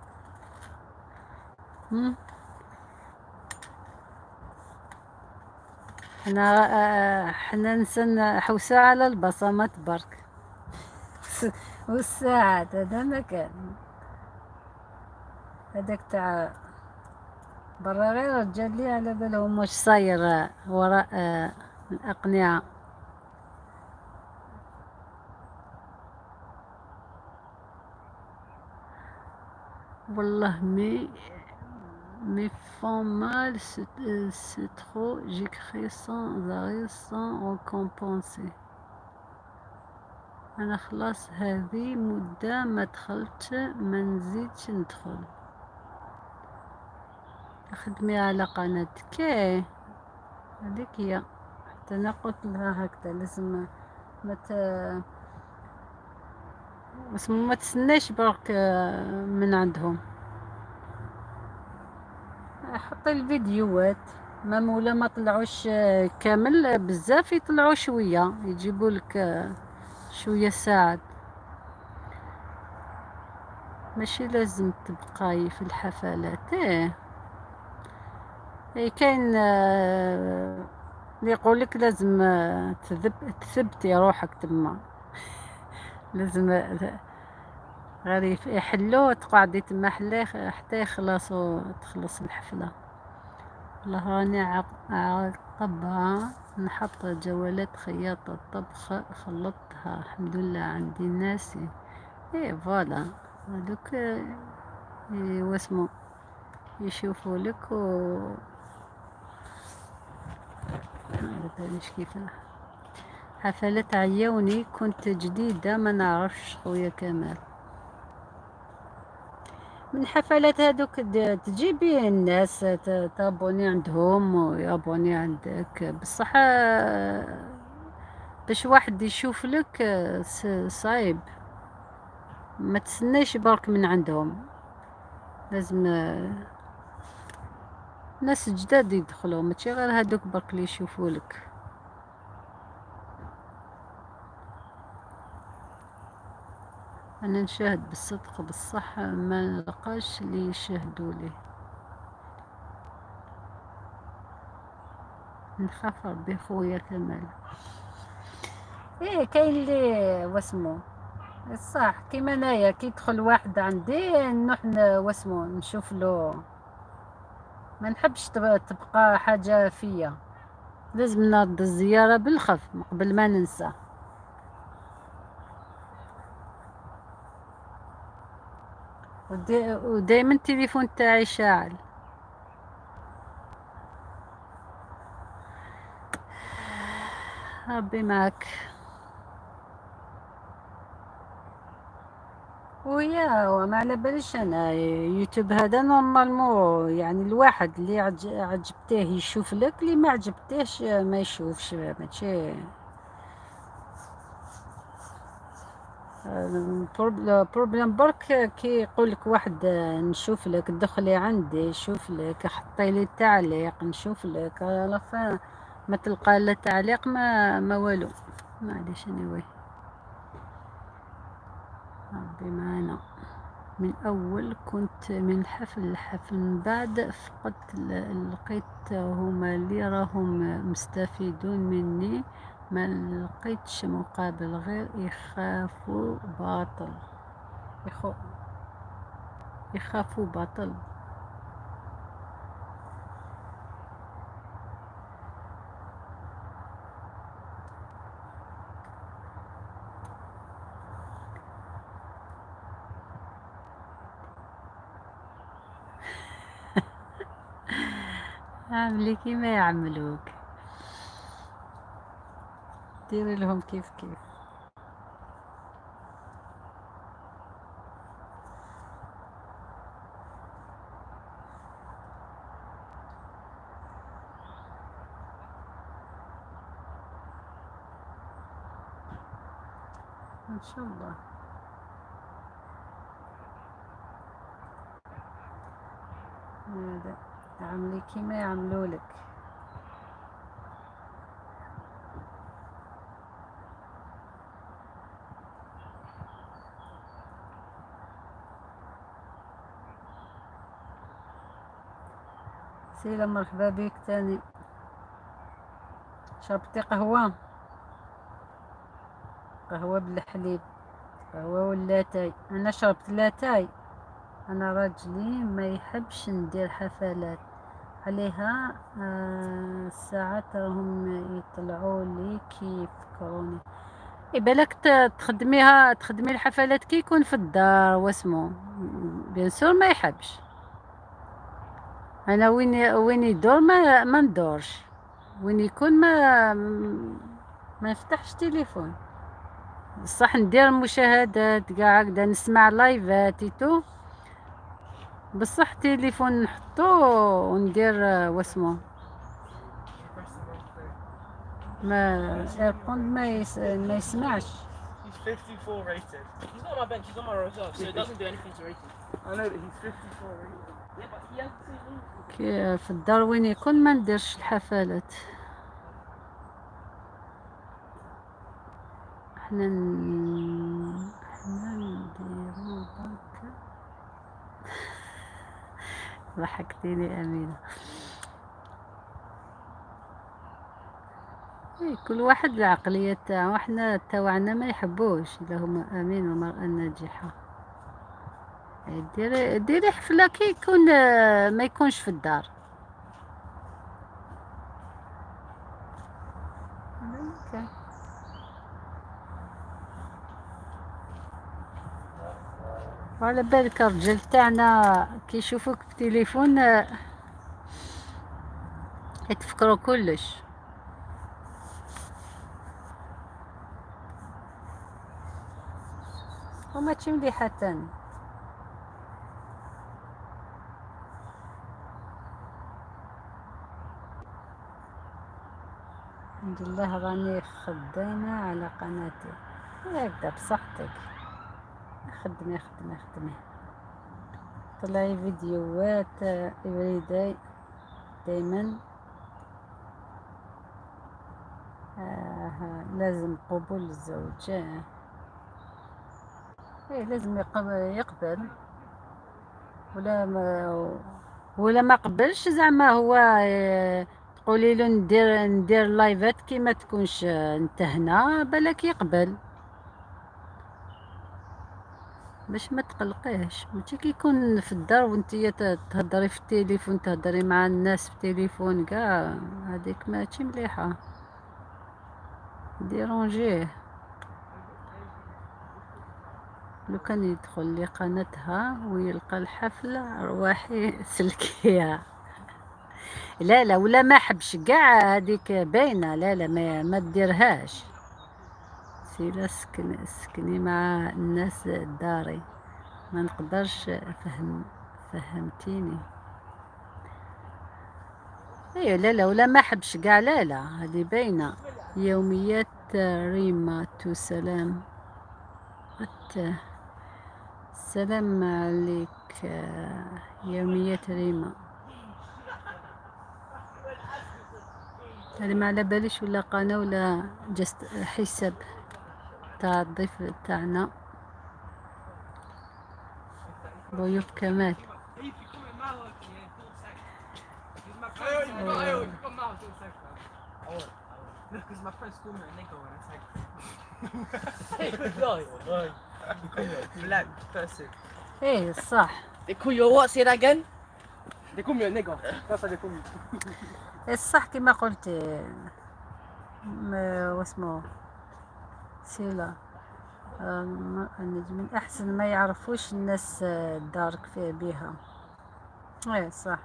Speaker 1: حنا نسا حوسة على البصمات برك والساعات، هذا ما كان هذاك تاع برا غير رجال اللي على بالهم واش صاير وراء الأقنعة. والله me font mal, c'est trop, j'écris sans arrêt sans récompenser. أنا خلاص هذه مدة ما دخلت، ما نزيدش ندخل. خدمي على قناتك، هذيك هي. حتى أنا قلت لها هكذا، لازم ما تسناش برك من عندهم. حطي الفيديوهات même ولا ما طلعوش كامل بزاف، يطلعوا شوية، يجيبوا لك شوية ساعات. ماشي لازم تبقاي في الحفلات. ايه كاين اللي يقول لك لازم تثبتي روحك تما، لازم غير يحلو تقعدي تما حتى تخلص الحفلة. والله راني عاقبها نحط جولات خياطة طبخ خلطتها الحمد لله عندي ناسي. ايه voilà هذوك، واسمو يشوفوا لك و ما باليش كيفاه. حفلات عيوني كنت جديدة ما نعرفش خويا كمال. من حفلات هذوك تجيبي الناس تابوني عندهم ويابوني عندك، بصح باش واحد يشوف لك، صعيب. ما تسناش برك من عندهم، لازم ناس جداد يدخلوا، ماشي غير هذوك برك اللي يشوفوا لك. انا نشاهد بالصدق بصح ما نلقاش اللي يشاهدوا لي، نخاف ربي خويا كمال. ايه كاين اللي واسمو صح كيما انايا كي يدخل واحد عندي نروح واسمو نشوف له، ما نحبش تبقى حاجة فيا، لازم نرد الزيارة بالخف قبل ما ننسى. ودايما التليفون تاعي شاعل. ربي معك. ويا وما على باليش انا يوتيوب هذا normalement الواحد اللي عجبتيه يشوف لك، اللي ما عجبتيهش ما يشوفش. ماشي problème برك كي يقول لك واحد نشوف لك، دخلي عندي شوف لك، حطي لي تعليق نشوف لك، à la fin ما تلقى لا تعليق ما والو. معليش anyway ربي معانا. من أول كنت من حفل لحفل، من بعد فقدت لقيت هما اللي راهم مستفيدون مني، ما لقيتش مقابل غير يخافوا باطل، يخافوا باطل. عاملي كيما يعملوك، ديري لهم كيف كيف. ان شاء الله. هذا عملي كيما يعملولك. سيلا مرحبا بك تاني. شربتي قهوة؟ قهوة بالحليب، قهوة ولا تاي؟ أنا شربت لاتاي. أنا راجلي ما يحبش ندير حفلات عليها. الساعات راهم يطلعوا لي كي يفكروني. إيه بالك تخدميها، تخدمي الحفلات كي يكون في الدار واسمو bien sûr ما يحبش. انا وين يدور ما ندورش، وين يكون ما نفتحش تليفون. بصح ندير مشاهدات كاع هكذا، نسمع لايفات et tout، بصح تليفون نحطو وندير واسمو ما AirPods ما يسمعش.
Speaker 2: He's 54 rated.
Speaker 3: He's not on my bench, he's on my reserve, so it doesn't do anything to rating.
Speaker 2: I know that he's 54 rated.
Speaker 3: Yeah, but he has to.
Speaker 1: كي في الدار وين يكون ما نديرش الحفلات. حنا نديرو برك. ضحكتيني أمينة. إيه كل واحد العقلية تاعو، حنا تاوعنا ما يحبوش. اللهم امين والمرأة الناجحة. إيه ديري حفلة كي يكون ما يكونش في الدار. okay. وعلى بالك الرجال تاعنا كي يشوفوك بتليفون يتفكروا كلش. وماشي مليحة تاني. الحمد لله راني خدامة على قناتي. هكذا بصحتك، خدمي خدمي خدمي، طلعي فيديوهات everyday دايما. لازم قبول الزوج. إيه لازم يقبل، ولا ما قبلش زعما هو تقولي له ندير لايفات كي ما تكونش انت هنا، بالك يقبل باش ما تقلقيهش. ماشي كي يكون في الدار وانت تهضري في التليفون، تهضري مع الناس في التليفون كاع، هذيك ماشي مليحة، déranger. لو كان يدخل لقناتها ويلقى الحفلة رواحي سلكيها. لا لا ولا ما حبش كاع هذيك باينة، لا لا ما ديرهاش. سيلا سكني مع الناس داري ما نقدرش. فهمتيني؟ ايوا لا لا ولا ما حبش كاع، لا لا هذه باينة. يوميات ريما تو سلام. السلام عليك يوميات ريما. أنا ما على باليش ولا قناة ولا juste حساب تاع الضيف تاعنا ضيوف كمال.
Speaker 2: No, because my friends call me a nigger when I tag. They call me a black person.
Speaker 1: ايه صح.
Speaker 3: They call you what? Say that again?
Speaker 2: They call me a nigger. That's how they call me.
Speaker 1: إيه صح كما قلت. واسمو سيلا من احسن ما يعرفوش الناس دارك في بيها. ايه صح.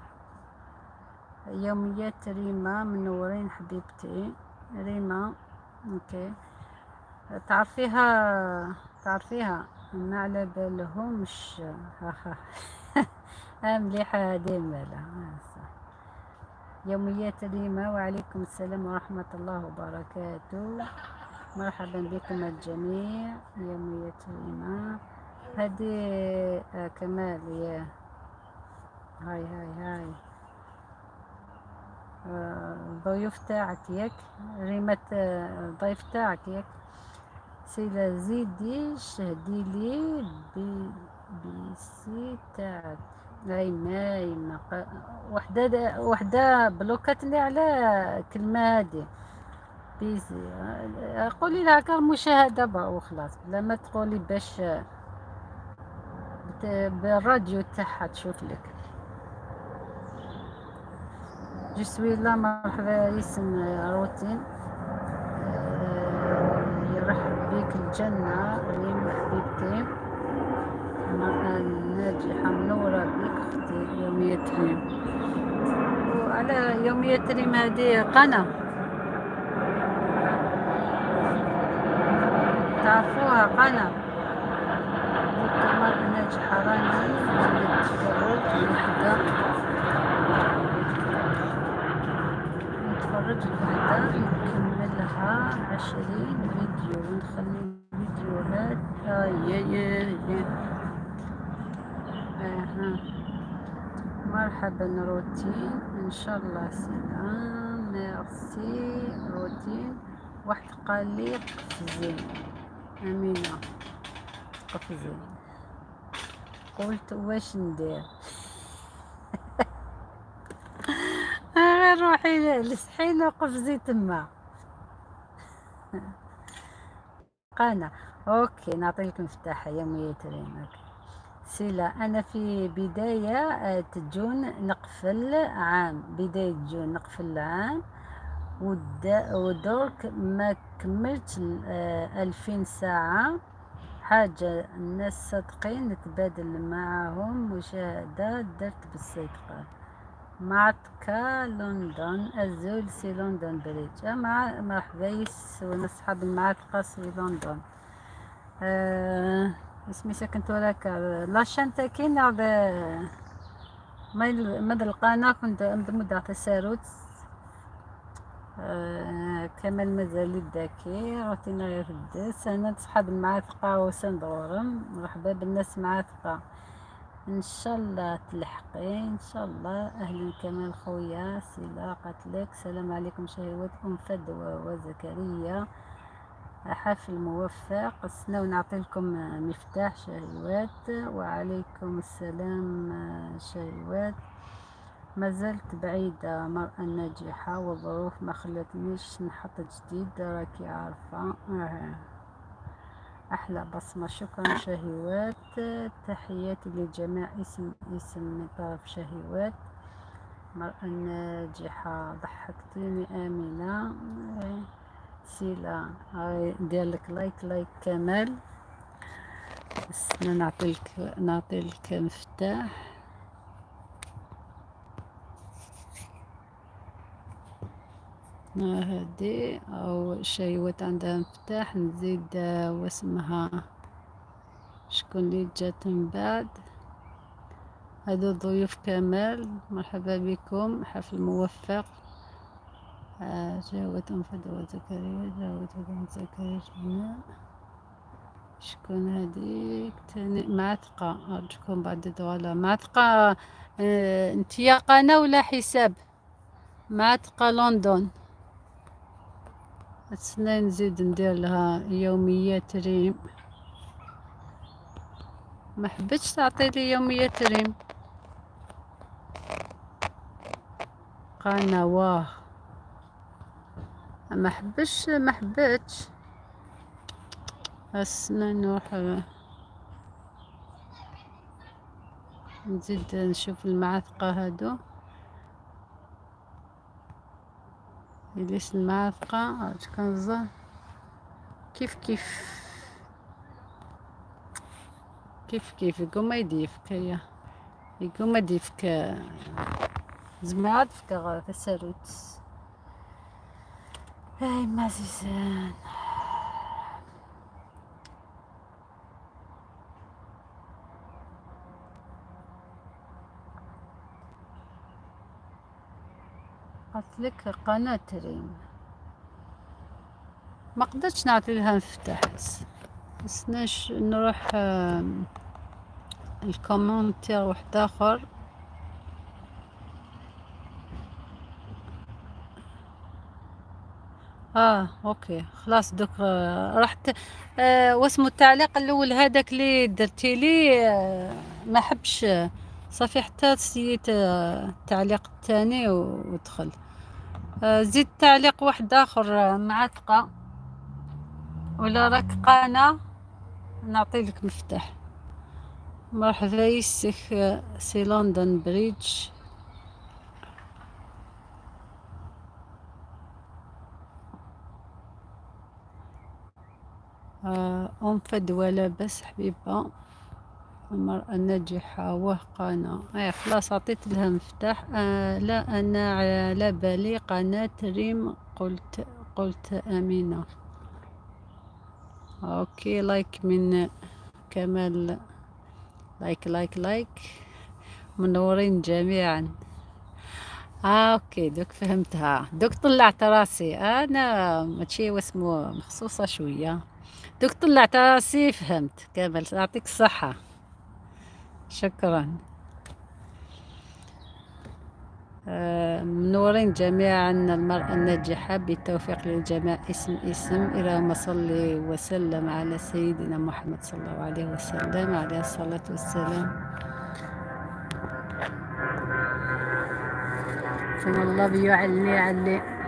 Speaker 1: يوميات ريما منورين حبيبتي ريما. OK، تعرفيها؟ تعرفيها؟ ما على بالهمش. ها ها ها، مليحة هادي مالا. صح. يوميات ريما، وعليكم السلام ورحمة الله وبركاته، مرحبا بكم الجميع. يوميات ريما هذه. كمال يا هاي هاي هاي، الضيوف تاعك ياك ريمة؟ الضيف تاعك ياك؟ سيلا زيدي شهدي لي بي PC تاعك. اي ما ما وحدة وحدة بلوكاتني على كلمة هادي PC. قولي لها كان مشاهدة وخلاص، بلا ما تقولي باش بالراديو تاعها تشوف لك. je suis là. مرحبا يسن روتين. يرحب بك الجنة ريم حبيبتي. المرأة الناجحة منورة بك أختي يومية ريم. وعلى يومية ريم هذه قناة تعرفوها؟ قناة المرأة الناجحة. راني نتفرج وحدة، نتفرج الوحدة نكملها 20 فيديو ونخلي فيديوهات. يا يا يا اها. مرحبا روتين، ان شاء الله سلام. ميرسي روتين. واحد قال لي قفزي امينه قفزي، قلت واش ندير؟ غير روحي لسحين وقفزي تما. قانا OK، نعطي لك مفتاح يومية ريم. سيلا انا في بداية جون نقفل عام، بداية جون نقفل العام، ودرك ما كملتش 2000 ساعة. حاجة الناس صادقين نتبادل معهم مشاهدة، درت بالصدق. معتكا لندن الزول سي لندن بريج. مع مرحبا يس ونصحاب المعتقة سي لندن. اسمي ساكن توراك la chaîne تاكين مد القناة كنت مدة تساروت. كمال مازال الداكي روتينا غير الدس. انا صحاب المعاتقة وسندورم، مرحبا بالناس معاتقة، ان شاء الله تلحقي ان شاء الله. اهلا كمال خويا. سيلا قاتلك السلام عليكم شهوات ام فدوى وزكريا، حفل موفق. استناو نعطي لكم مفتاح شهوات. وعليكم السلام شهوات. ما زلت بعيدة مرأة ناجحة والظروف ما خلتنيش نحط جديد، راكي عارفة. أحلى بصمة، شكرا شهوات. تحياتي للجميع. اسم اسم من طرف شهوات. مرأة ناجحة ضحكتيني آمنة. سيلا هاي ندير لك like like كمال. استنى نعطيلك مفتاح. هادي او شيوات عندها مفتاح. نزيد واسمها شكون اللي جات من بعد. هادو ضيوف كمال، مرحبا بكم، حفل موفق. جاوت أم فدوى زكريا، جاوت أم زكريا. شكون هذيك تاني؟ معتقة، أرجوكم بعد دوالا معتقة. انتيا قناة ولا حساب؟ معتقة لندن. استنى نزيد ندير لها يوميات ريم. ما حبيتش تعطي لي يوميات ريم. قناة واه ما حبش، ما حبتش. استنى نروح نزيد نشوف المعاتقة هادو. ليش المعاتقة كنزة كيف كيف كيف كيف يقوم يديفك، هي يقوم يديفك. زعما عاد فكا تساروت. اي ما زيزان. قالت لك قناة ريم، ما قدرتش نعطي لها مفتاح. نستناش نروح ال commentaire واحد اخر. OK خلاص دوك رحت. واسمو التعليق الاول هذاك اللي درتي لي، ما حبش، صافي حتى سيت التعليق الثاني ودخل. زيد تعليق واحد اخر، معتقه ولا راك قانا نعطي لك مفتاح. مرحبا يسك، c'est London Bridge. أم فدوى لاباس حبيبة. المرأة الناجحة وقناة. اي خلاص عطيت لها مفتاح. لا أنا على بالي قناة ريم، قلت أمينة. OK like من كمال، like like like. منورين جميعا. OK دوك فهمتها، دوك طلعت راسي انا ماشي واسمو مخصوصة شوية، دوك طلعت راسي فهمت. كمال يعطيك الصحة، شكرا. منورين جميعا. المرأة الناجحة بالتوفيق للجميع. اسم اسم إلى ما صلي وسلم على سيدنا محمد صلى الله عليه وسلم، عليه الصلاة والسلام. ثم الله بيعلي علي.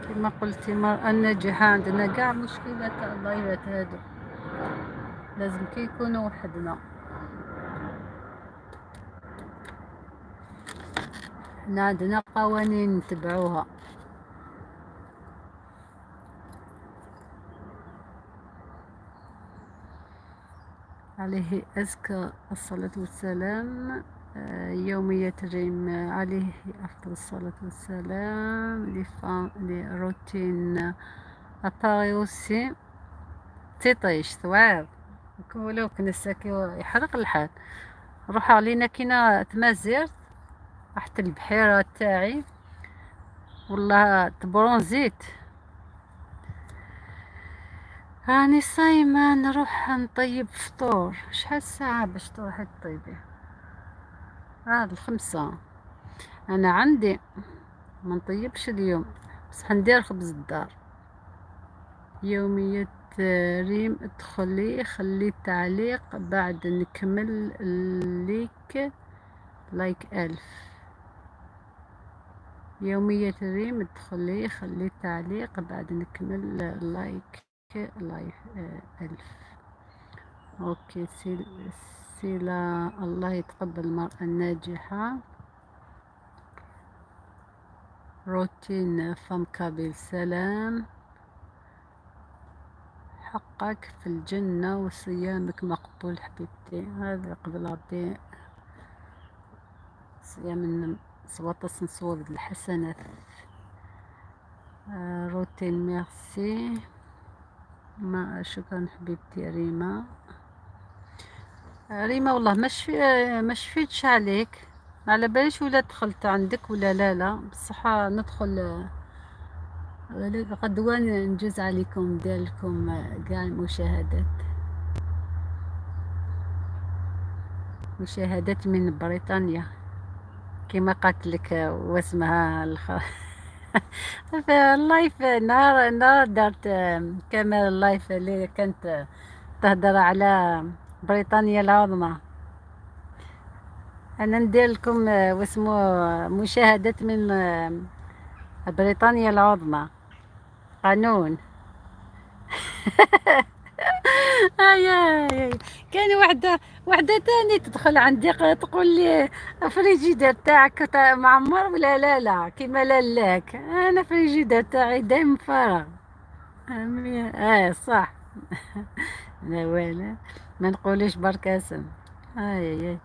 Speaker 1: كما قلتي المرأة الناجحة عندنا كاع مشكلة تاع اللايفات هادو، لازم كي يكونوا وحدنا. حنا عندنا قوانين نتبعوها. عليه أزكى الصلاة والسلام. يومية ريم عليه أفضل الصلاة والسلام. les femmes les routines à Paris aussi. تيطيش ثواب ولو كنا ساكي يحرق الحال. روح علينا كينا تمازيرت، رحت البحيرة تاعي والله تبرونزيت. راني صايمة نروح نطيب فطور. شحال الساعة باش تروحي تطيبي؟ 5. أنا عندي ما نطيبش اليوم، بصح ندير خبز الدار. يومية ريم ادخلي خلي تعليق بعد نكمل ليك like 1000. يومية ريم ادخلي خلي تعليق بعد نكمل like 1000. OK سيلا الله يتقبل المرأة الناجحة. routine femme kabyle سلام. حقك في الجنة وصيامك مقبول حبيبتي. هذا قبل ربي صيام سواطس نصوب الحسنات. routine merci. ما شكرا حبيبتي ريما. ريما والله ما شفيتش عليك، ما على باليش ولا دخلت عندك ولا لا. لا بصح ندخل غدوة نجوز عليكم ندير لكم كاع المشاهدات. مشاهدات من بريطانيا كما قالت لك واسمها في ال live نهار دارت كامل ال live اللي كانت تهدر على بريطانيا العظمى. انا ندير لكم واسمو مشاهدات من بريطانيا العظمى. قانون. هاي هاي كان وحده تاني تدخل عندي تقول لي فريجيدير تاعك معمر ولا لا؟ لا كيما لالاك، انا فريجيدير تاعي دايما فارغ. اه صح. لا ولا ما نقوليش برك اسم. هاي هاي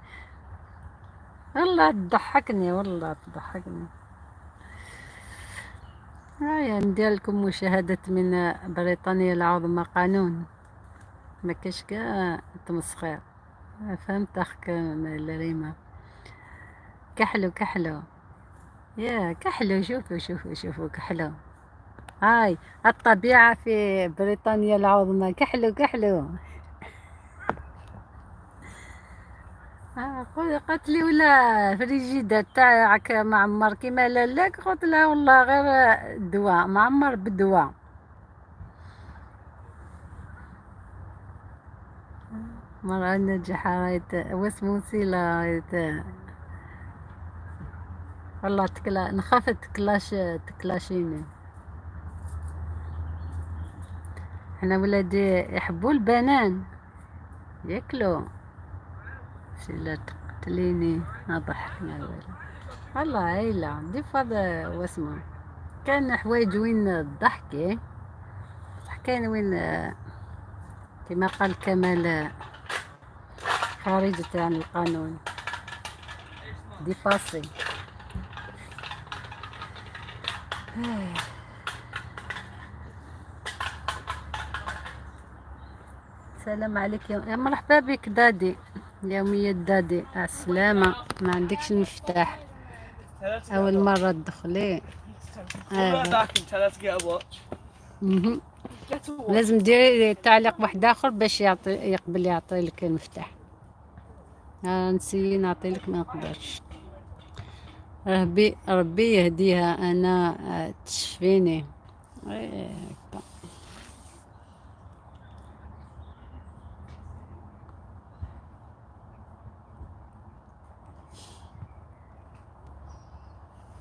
Speaker 1: والله تضحكني، والله تضحكني. هيا ندير لكم مشاهدة من بريطانيا العظمى قانون ما كاش كاع تمسخير. فهمت اخك ريما؟ كحلو كحلو يا كحلو، شوفوا شوفوا شوفوا كحلو. هاي الطبيعة في بريطانيا العظمى، كحلو كحلو. قالت لي ولا فريجيدة تاعك معمر كيما لالاك؟ قلت لها والله غير دواء معمر بالدواء. مرة ناجحة رايت واسمو سيلا رايت والله تكلا نخاف تكلاشيني. حنا ولادي يحبوا البنان ياكلوا. سيلا تقتليني ضحكنا ولا والله هايلة des fois واسمو كان حوايج وين الضحك، بصح كاين وين كما قال كمال خارج عن القانون dépassé. السلام عليك يا مرحبا بك دادي، يومية دادي على السلامة. ما عندكش المفتاح، أول مرة تدخلي. لازم ديري تعليق واحد آخر باش يعطي يقبل يعطي لك المفتاح. نسي نعطي لك ما نقدرش. ربي ربي يهديها أنا تشفيني.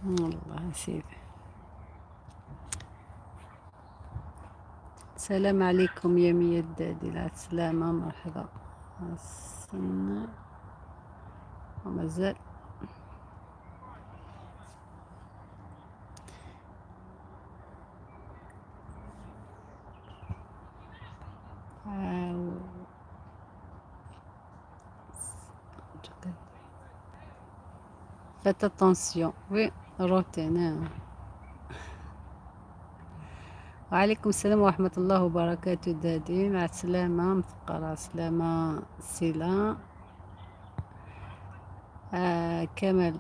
Speaker 1: الله سيدي. السلام عليكم يا مية دادي، لا السلامة مرحبا. السنة ومازال Faites attention. Oui, روتين. وعليكم السلام ورحمة الله وبركاته دادي، مع السلامة مثقلة، سلامة سيلا. كمال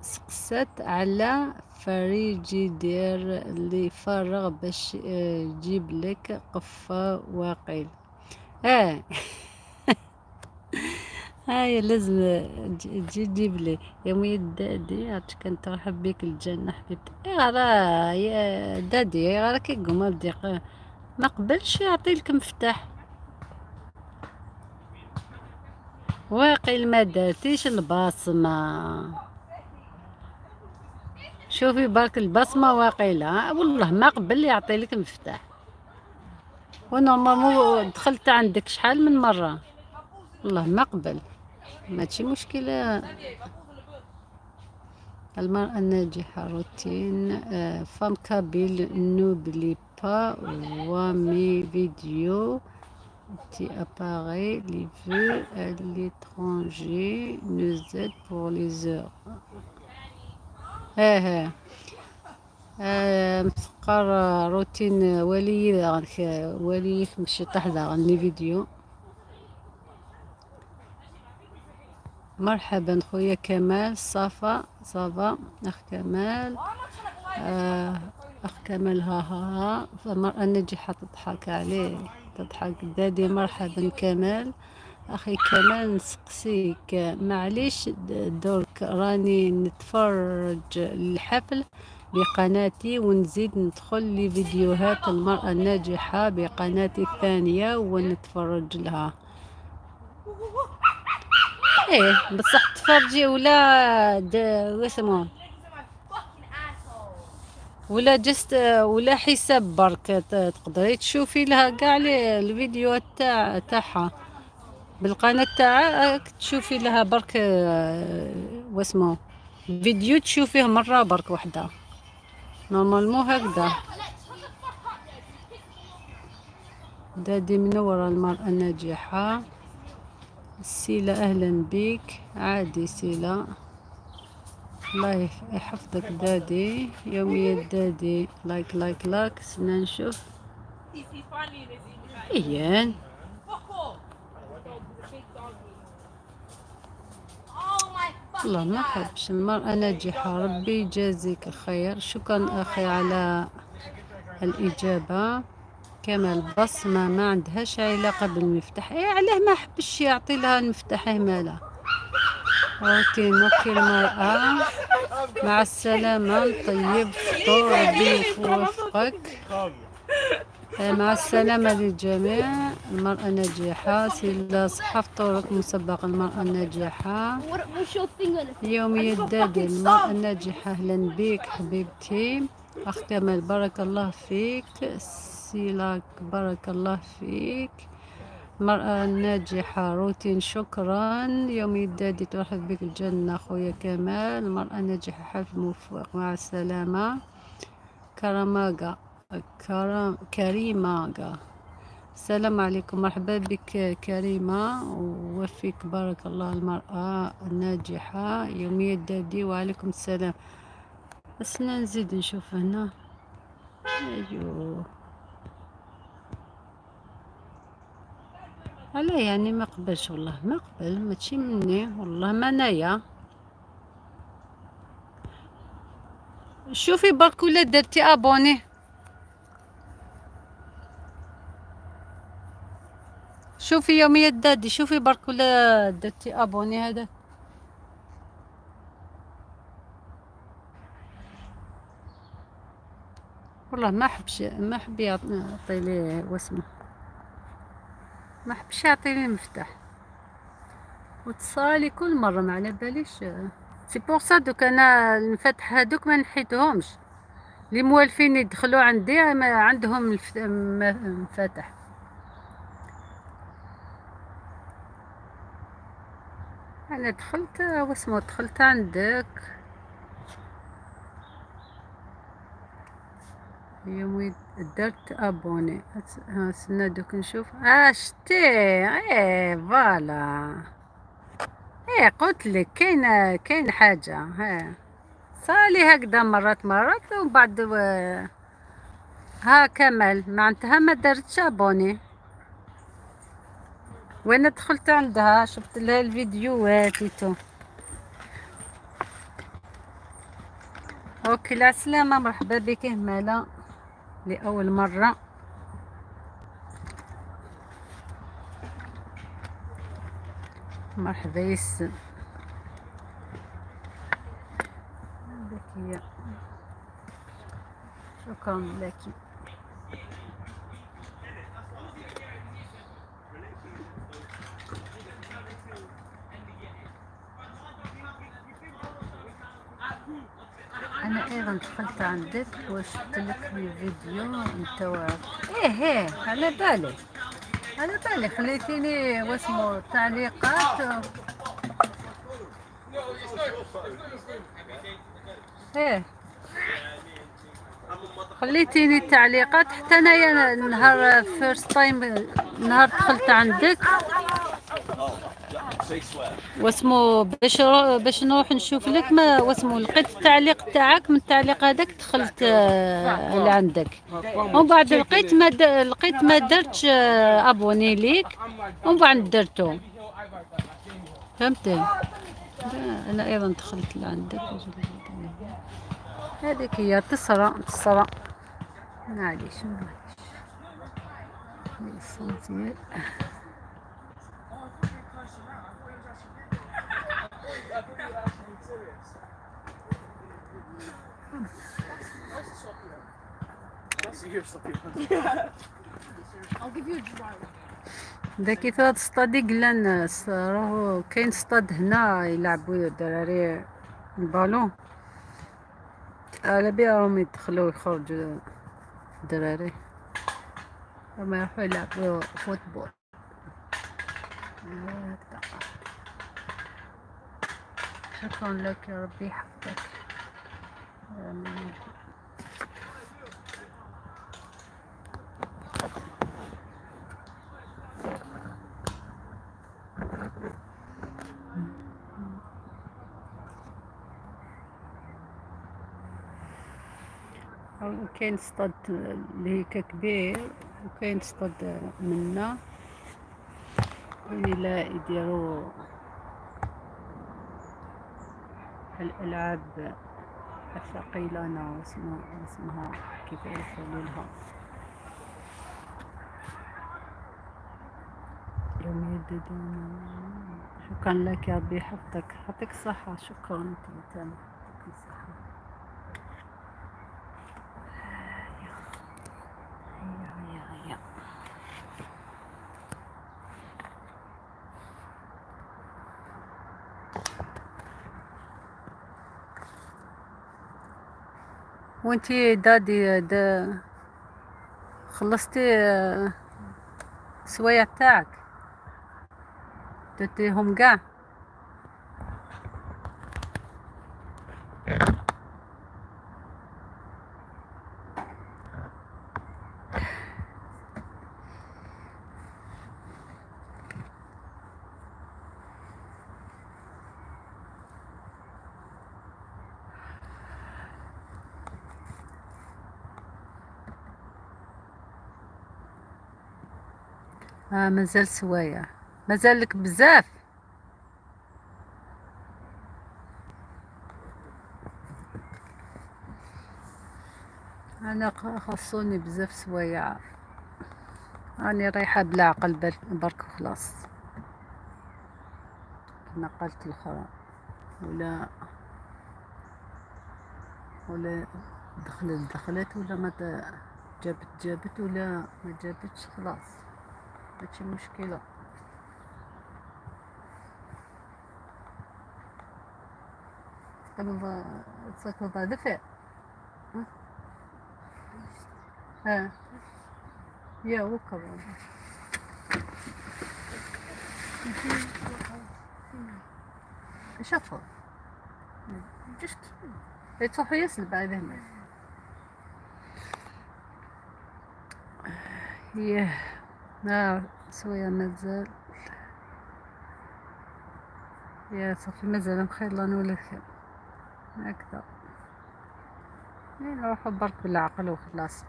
Speaker 1: سقسات على فريجيدير اللي فارغ باش يجيب لك قفة واقيل. هاي لازم تجي تجيب لي يومية دادي. عرفت كنترحب بك الجنة حبيبتي. إيه راه يا دادي راه كيقوم بديق ما قبلش يعطي لك مفتاح. واقيل ما درتيش البصمة، شوفي برك البصمة واقيلة والله ما قبل يعطي لك مفتاح. و normalement دخلت عندك شحال من مرة والله ما قبل. ماشي مشكلة. المرأة الناجحة روتين. femme kabyle n'oublie pas vois mes vidéos tu apparais les vues à l'étranger nous aide pour les heures. ها ها مثقر روتين ولي ولي مشي تحضر les vidéos. مرحبا خويا كمال، ça va ça va اخ كمال. اخ كمال ها ها ها. فالمرأة الناجحة تضحك عليه تضحك دادي. مرحبا كمال. اخي كمال نسقسيك معليش، درك راني نتفرج الحفل بقناتي ونزيد ندخل لفيديوهات المرأة الناجحة بقناتي الثانية ونتفرج لها. ايه بصح تفرجي ولا واسمو ولا juste ولا حساب برك، تقدري تشوفي لها كاع الفيديوهات تاعها بالقناة تاعك، تشوفي لها برك واسمو فيديو تشوفيه مرة برك وحدة، normalement هكذا. دادي منورة المرأة الناجحة. سيلا أهلا بك. عادي سيلا، الله يحفظك دادي. يومية دادي like like like. سنا نشوف.
Speaker 3: He's finally in his
Speaker 1: ايان.
Speaker 3: Fuck off. Dog, he's a big doggy. Oh my fucking
Speaker 1: الله ما
Speaker 3: God.
Speaker 1: حبش. المرأة ناجحة، ربي يجازيك الخير. شكرا أخي على الإجابة. كما البصمة ما عندهاش علاقة بالمفتاح. إيه علاه ما حبش يعطي لها المفتاح مالا؟ روتين. okay المرأة مع السلامة. طيب فطور، ربي يوفقك. مع السلامة للجميع. المرأة ناجحة. سيلا صحة فطورك مسبق. المرأة الناجحة.
Speaker 4: What's your thing gonna
Speaker 1: يومية دادي. المرأة الناجحة أهلا بك حبيبتي. أخ كمال بارك الله فيك. سيلاك بارك الله فيك. المرأة الناجحة روتين شكرا. يومية دادي ترحب بك الجنة خويا كمال. المرأة الناجحة حفل موفق مع السلامة. كرماغا كريماغا السلام عليكم، مرحبا بك كريمة وفيك بارك الله. المرأة الناجحة يومية دادي وعليكم السلام. بس نزيد نشوف هنا. ايوه علاه يعني ما قبلش؟ والله ما قبل، ماشي مني والله ما انايا. شوفي برك ولا درتي abonner. شوفي يومية دادي، شوفي برك ولا درتي abonner هذا. والله ما حبش، ما حب يعطي لي واسمه، ما حبش يعطي لي المفتاح. وتصالي كل مرة ما على باليش. c'est pour ça دوك انا المفاتح هادوك ما نحيتهمش، اللي موالفين يدخلوا عندي ما عندهم المفاتح. انا دخلت واسمو، دخلت عندك يوم درت abonner. ها استنى دوك نشوف. شتي ايه voilà، ايه قلت لك كاين حاجة. ها صالي هكذا مرات مرات ومن بعد ها كمال معناتها ما درتش abonner. وانا دخلت عندها شفت لها الفيديوهات et tout. okay العسلامة، مرحبا بك همالة لأول مرة. مرحبا يس بك، شكرا لك. أنا أيضا دخلت عندك وشفت لك الفيديو نتاعك. إيه على بالي، على بالي خليتيني واسمو تعليقات. إيه خليتيني تعليقات حتى انايا نهار first time نهار دخلت عندك واسمو باش نروح نشوف لك ما واسمو، لقيت التعليق تاعك، من التعليق هذاك دخلت لعندك، ومن بعد لقيت ما درتش abonner ليك، ومن بعد درتو. فهمتي؟ لا، انا ايضا دخلت لعندك. هذيك هي تصرى تصرى. معليش معليش. l'essentiel.
Speaker 3: I'll give you a dry one.
Speaker 1: دا كيف هاد السطاد قلان راهو كاين سطاد هنا يلعبوا الدراري البالون. على بها راهم يدخلوا ويخرجوا الدراري، هما يروحوا يلعبوا football هكذا. شكرا لك، يا ربي يحفظك. آمين. كاين صطاد اللي هيك كبير، وكاين صطاد منا وين لا يديروا الألعاب الثقيلة. أنا اسمها كيف يقولوا لها، يوم يددون. شكرا لك، يا ربي يحفظك، يعطيك الصحة. شكرا انت يعطيك الصحة. هيا هيا هيا. وانتي دادي دا خلصتي السوايع تاعك؟ درتيهم كاع؟ مازال سوايع، مازال لك بزاف. انا خصوني بزاف سوايع، راني رايحه بلا عقل برك وخلاص كما قالت الاخرى، ولا دخلت دخلت، ولا ما جابت جابت، ولا ما جابتش خلاص، ماشي مشكله. تقبض دفع. ها يا وكر شوفوا just تروحوا ياسر بعد هنا. يه سويا مازال، يا صافي مازال مخير نولي خير هكذا. نروحو برك بالعقل وخلاص.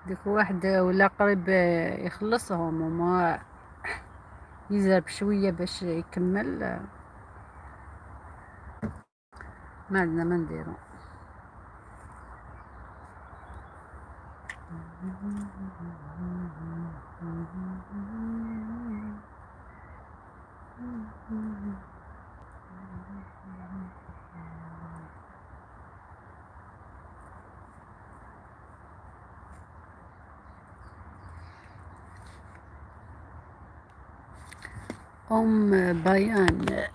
Speaker 1: ديك واحد ولا قريب يخلصهم وما يزرب شوية باش يكمل، ما عندنا ما نديرو. أم بيان،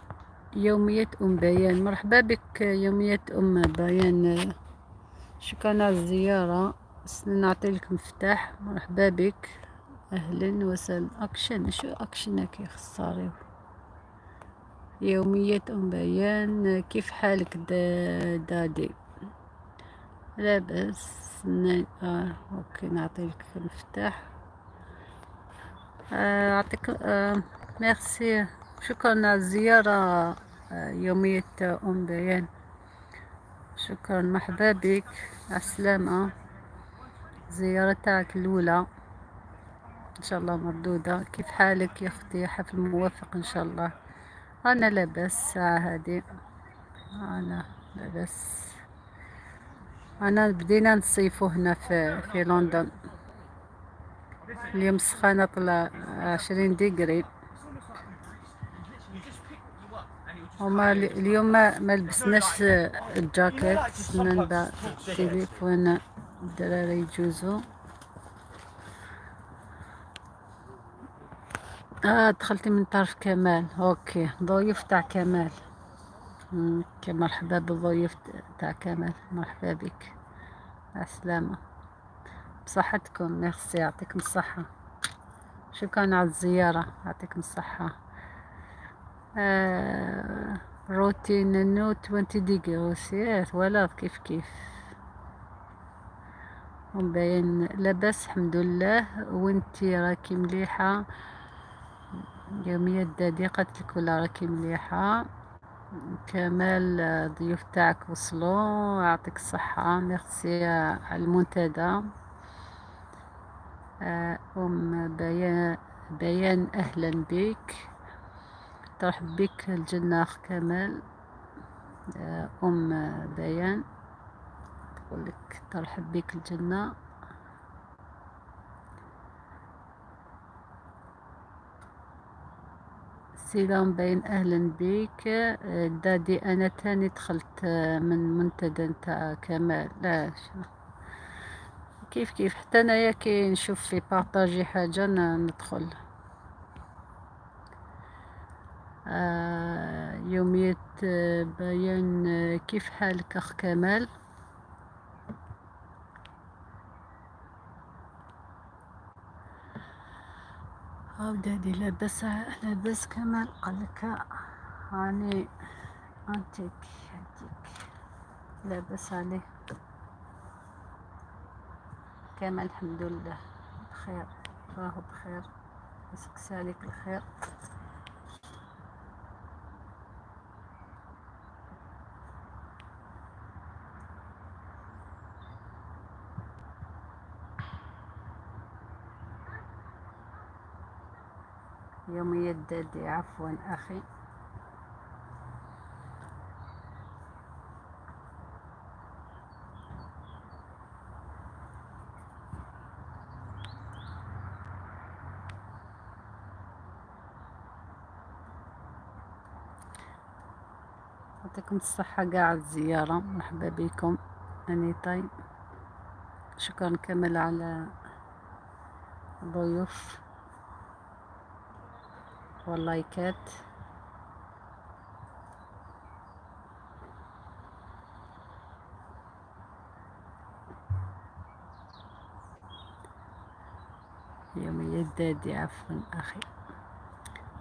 Speaker 1: يومية أم بيان، مرحبا بك يومية أم بيان، شكرا على الزيارة. نعطي لك مفتاح، مرحبا بك، أهلا وسهلا. أكشن، شو أكشن كي خساري. يومية أم بيان، كيف حالك دادي؟ لاباس. okay نعطي لك المفتاح. أعطيك ميرسي، شكرا على الزيارة. يومية أم بيان، شكرا، مرحبا بك، على السلامة. الزيارة تاعك الأولى إن شاء الله مردودة. كيف حالك يا أختي؟ حفل موفق إن شاء الله. أنا لاباس الساعة هذه، أنا لاباس. أنا بدينا نصيفو هنا في لندن. اليوم السخانة طلع 20 degree، وما اليوم ما لبسناش الجاكيت. نبع التليفون الدراري يجوزو. دخلتي من طرف كمال، okay ضيوف تاع كمال. مرحبا بالضيوف تاع كمال، مرحبا بك، السلامة، بصحتكم. ميرسي، يعطيكم الصحة، شكرا على الزيارة، يعطيكم الصحة. روتين نو 20 degrés ولا كيف كيف. ومبين لاباس الحمد لله، وانتي راكي مليحة؟ يومية دادي قالت ولا راكي مليحة؟ كمال الضيوف تاعك وصلوا، يعطيك الصحة، ميرسي على المنتدى. أم بيان أهلا بك، ترحب بك الجنة أخ كمال. أم بيان تقول لك ترحب بك الجنة. سلام بين، أهلا بك. دادي أنا تاني دخلت من منتدى نتاع كمال. لا كيف كيف، حتى أنايا كي نشوف في partager حاجة ندخل. يومية بيان، كيف حالك أخ كمال؟ هاو دادي لاباس، لاباس كمال، قالك راني انتيك انتيك، لاباس عليه كمال الحمد لله بخير، راهو بخير، يسقسي عليك الخير. يومية دادي عفوا أخي. يعطيكم الصحة قاع الزيارة، مرحبا بكم. أني طيب، شكرا كمال على الضيوف واللايكات. يومية دادي عفوا أخي.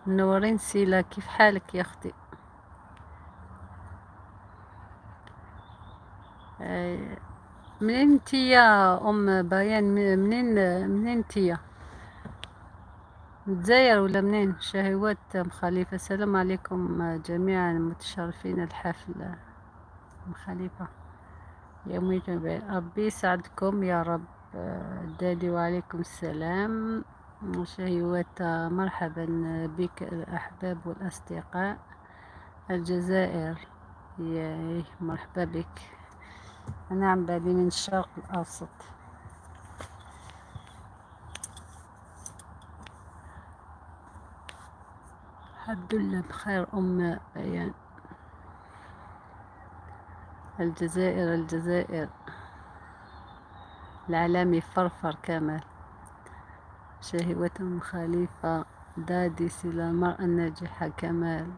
Speaker 1: منورين سيلا، كيف حالك يا أختي؟ منين انتي يا أم بيان؟ منين انتي؟ من الجزائر ولا منين؟ شهوات أم خليفة، السلام عليكم جميعا المتشرفين الحفل. أم خليفة يومية بيان، ربي يسعدكم يا رب. دادي وعليكم السلام. شهوات مرحبا بك الأحباب والأصدقاء. الجزائر يا مرحبا بك، أنا عم بالي من الشرق الأوسط. الحمد لله بخير أم بيان. الجزائر الجزائر، العالمي فرفر كمال. شهوة أم خليفة، دادي سيلا المرأة الناجحة كمال.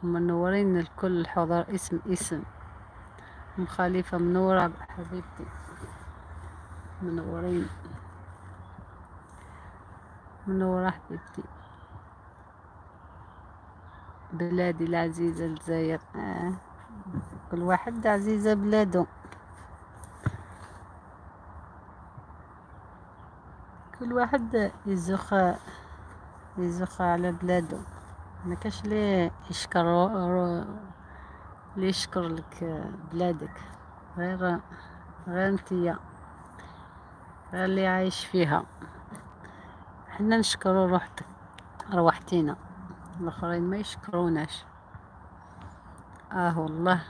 Speaker 1: منورين الكل الحضور، اسم اسم. أم خليفة منورة حبيبتي، منورين، منورة حبيبتي. بلادي العزيزة الجزائر. كل واحد عزيزة بلادو، كل واحد يزخ على بلادو. ما كاش لي يشكر لي يشكر لك بلادك، غير انتيا، غير اللي عايش فيها. حنا نشكرو روحتك روحتينا، الاخرين ما يشكروناش. والله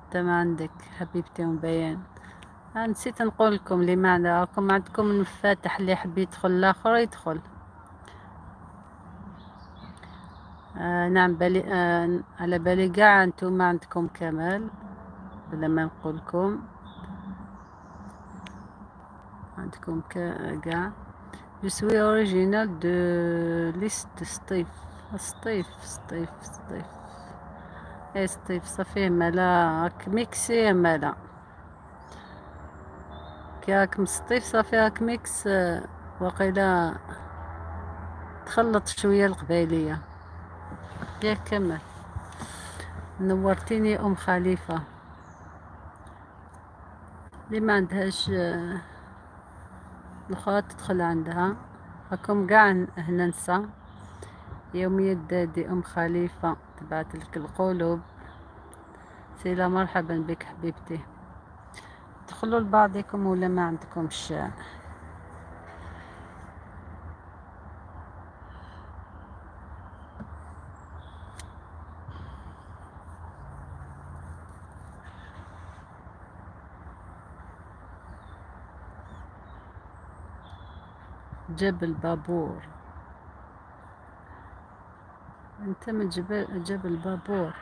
Speaker 1: انت ما عندك حبيبتي ام بيان. نسيت نقول لكم اللي معنا، راكم عندكم المفاتح، اللي يحب يدخل الاخر يدخل. نعم بالي، على بالي كاع انتم عندكم كمال، بلا ما نقول لكم عندكم كاع. Je suis originaire de l'Est de Sétif. Sétif, Sétif, Sétif. اي سطيف صافي مالا راك mixé مالا كي راك من سطيف صافي راك mix وقيلا تخلط شوية القبايلية ياك كمل. نورتيني ام خليفة. اللي ما عندهاش الاخرى تدخل عندها. راكم قاع هنا نسا. يومية دادي ام خليفة تبعت لك القلوب. سيلا مرحبا بك حبيبتي. دخلوا لبعضكم ولا ما عندكمش؟ جبل بابور. انت من جبل بابور.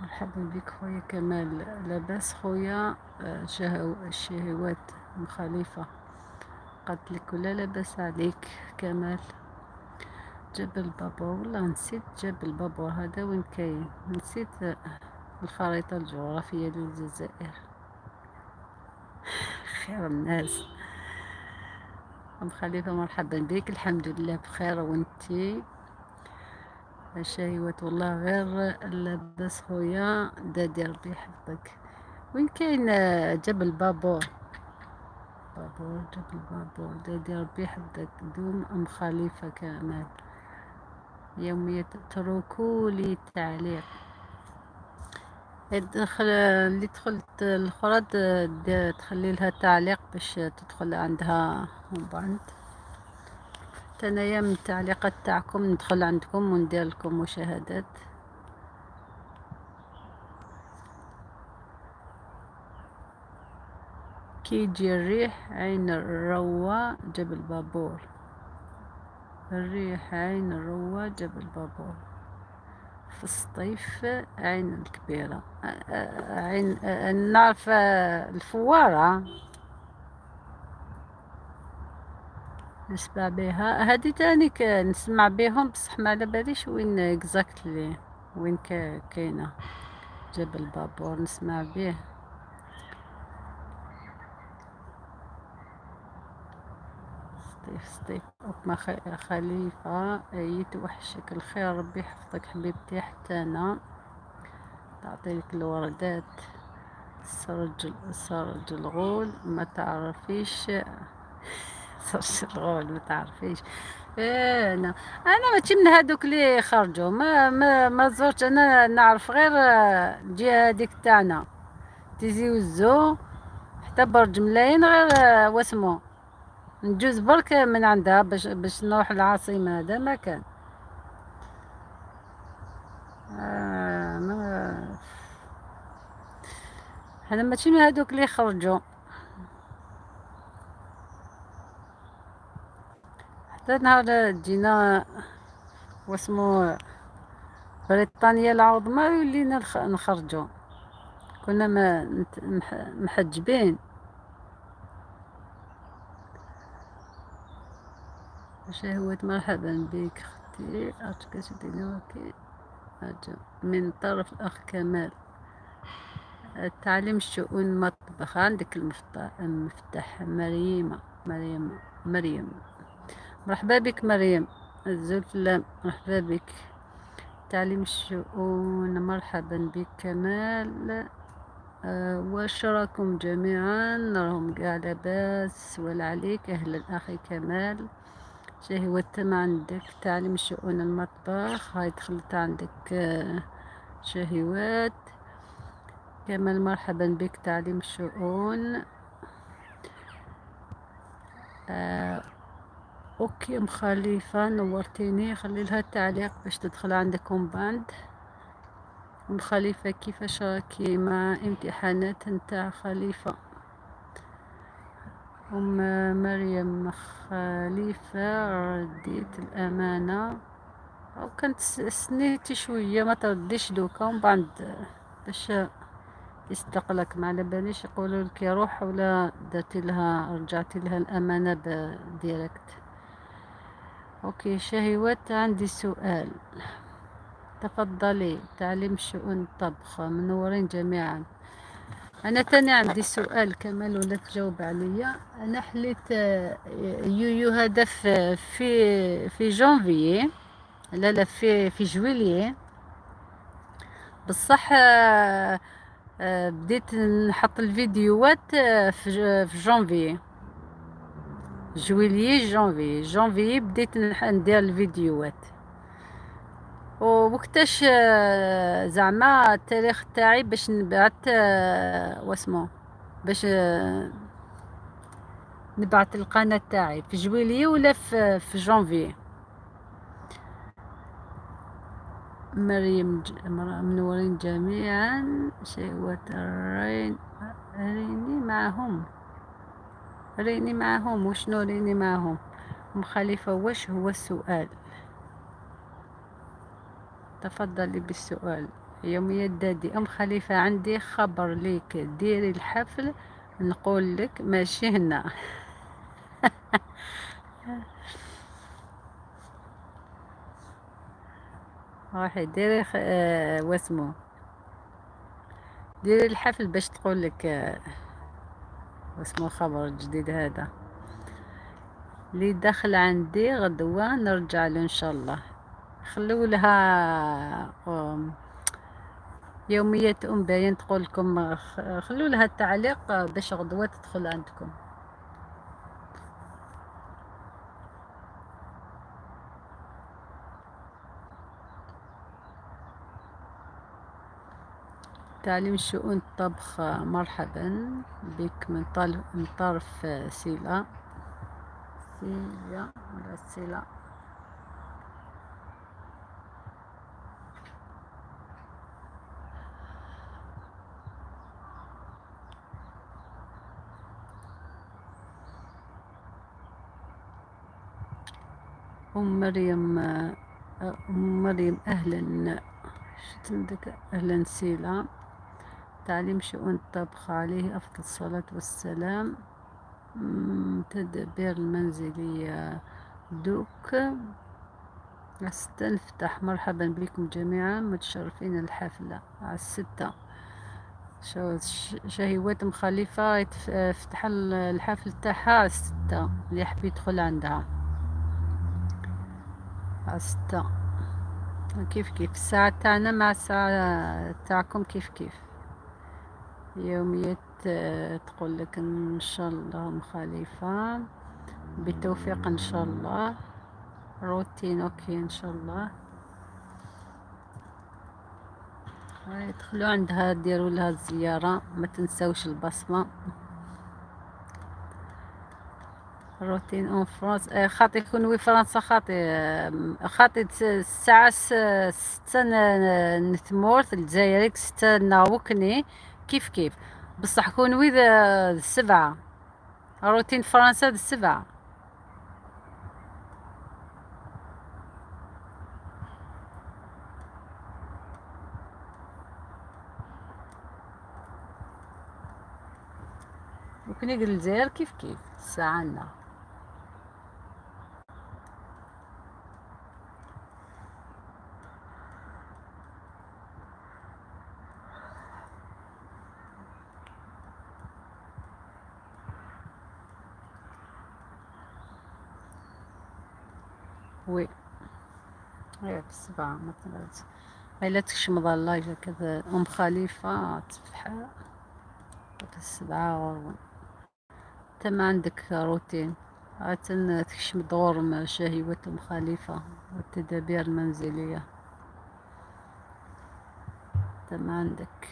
Speaker 1: مرحبا بك خويا كمال. لاباس خويا؟ الشهوات ام خليفة قالت لك ولا لاباس عليك كمال؟ جبل بابور والله نسيت جبل بابور هذا وين كاين، نسيت الخريطة الجغرافية للجزائر. خير الناس. ام خليفة مرحبا بك. الحمد لله بخير وانتي؟ شهوات والله غير لاباس خويا دادي ربي يحفظك. وين كاين جبل بابور؟ بابور جبل بابور دادي ربي يحفظك. دوم ام خليفة كمال. يومية تركوا لي تعليق. اللي دخلت الاخرى تخلي لها تعليق باش تدخل عندها من بعد. انايا من التعليقات تاعكم ندخل عندكم وندير لكم مشاهدات. كي يجي الريح عين الروا جبل بابور. الريح عين الروا جبل بابور في الصيف عين الكبيرة. عين نعرف الفوارة نسمع بها هذه تاني نسمع بهم بصح ما على باليش وين exactly وين كاينه جبل بابور نسمع به. سطيف سطيف أم خليفة يتوحشك الخير ربي يحفظك حبيبتي. حتى أنا تعطيك الوردات. سرج الغول ما تعرفيش. سرج الغول ما تعرفيش. إيه انا ماشي من هادوك اللي خرجوا ما زرت. انا نعرف غير الجهه هذيك تاعنا تيزي وزو حتى برج ملايين غير واسمو نجوز برك من عندها باش نروح العاصمه. هذا ما كان. ما حنا ماشي من هادوك اللي خرجوا. حتى نهار جينا واسمو بريطانيا العظمى ولينا نخرجوا. كنا ما محجبين. شهوة مرحبا بك اختي. من طرف الاخ كمال. تعليم الشؤون المطبخ عندك المفتاح. مريم مريم مريم مرحبا بك مريم الزلفلة مرحبا بك. تعليم الشؤون مرحبا بك كمال. واش راكم جميعا؟ راهم قاع لاباس ولا عليك. اهلا اخي كمال. شهوة ما عندك تعليم شؤون المطبخ هاي دخلت عندك. شهوات كمال مرحبا بك. تعليم الشؤون. OK ام خليفة نورتيني. خلي لها التعليق باش تدخل عندكم بعد. ام خليفة كيفاش راكي مع امتحانات نتاع خليفة؟ ام مريم خليفة رديت الامانة او كانت سنيتي شوية ما ترديش دوكا ومن بعد باش يصدق لك. ما على باليش يقولوا لك روح ولا درتي لها رجعتي لها الامانة direct. OK شهوات عندي سؤال. تفضلي. تعليم شؤون الطبخ، منورين جميعا. انا تاني عندي سؤال كمال ولا تجاوب عليا. انا حليت يويو هذا في جانفي، لا لا، في juillet. بصح بديت نحط الفيديوهات في janvier، juillet، janvier، janvier بديت ندير الفيديوهات. ووقتاش زعما التاريخ تاعي باش نبعث، واسمو، باش نبعث القناة تاعي في juillet ولا في جانفي؟ مريم منورين جميعا. شهوة الرين، ريني معهم، ريني معهم. وشنو ريني معهم؟ ام خليفة، واش هو السؤال؟ تفضلي بالسؤال. يومية دادي. ام خليفة عندي خبر ليك، ديري الحفل نقول لك ماشي هنا. روحي ديري واسمو، ديري الحفل باش تقول لك واسمو الخبر الجديد هذا اللي دخل عندي. غدوة نرجع له ان شاء الله. خلوا لها يوميات ام باين تقول لكم، خلوا لها التعليق باش غدوة تدخل عندكم. تعليم شؤون الطبخ، مرحبا بك من طرف سيلا، سيلا ولا سيلا. أم مريم، أم مريم أهلا، شت عندك؟ أهلا سيلا. تعليم شؤون الطبخ عليه أفضل الصلاة والسلام. تدبير المنزلية دوك على 6 نفتح. مرحبا بكم جميعا، متشرفين الحفلة على 6. شهيوات ام خليفة فتح الحفل تاعها على 6، اللي يحب يدخل عندها على 6. كيف كيف الساعة تاعنا مع الساعة تاعكم كيف كيف. يوميات تقول لك ان شاء الله ام خليفة بالتوفيق ان شاء الله. روتين OK ان شاء الله. هاي دخلوا عندها ديروا لها الزيارة، ما تنساوش البصمة. روتين en France، خاطي يكون oui فرنسا، خاطي الساعة 6 نتمورت الجزائر 6 ناوكني كيف كيف. بصح كون وي 7، روتين فرنسا 7. وكني الجزائر كيف كيف الساعة عندنا. oui إيه ب7 مثلا. إلا تكشمض ال live هكذا أم خليفة تفتح ب7 غروان. انت ما عندك روتين، عادة تكشم دور شهيوات أم خليفة والتدابير المنزلية. انت ما عندك.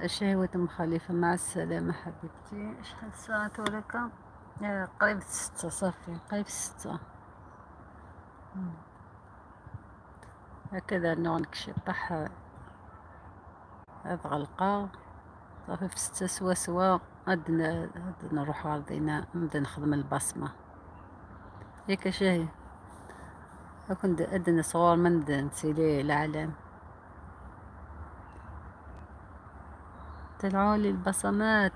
Speaker 1: شهوة أم خليفة مع السلامة حبيبتي. شحال الساعة توريكا؟ قريب 6، صافي قريب 6. هكذا نكشي طاح هاد غلقة صافي في 6 سوا سوا. غاد نروح غادينا نبدا نخدم البصمة ياك شاهي. كنت أدنى صغار ما نبدا نسيلي العالم. طلعوا لي البصمات.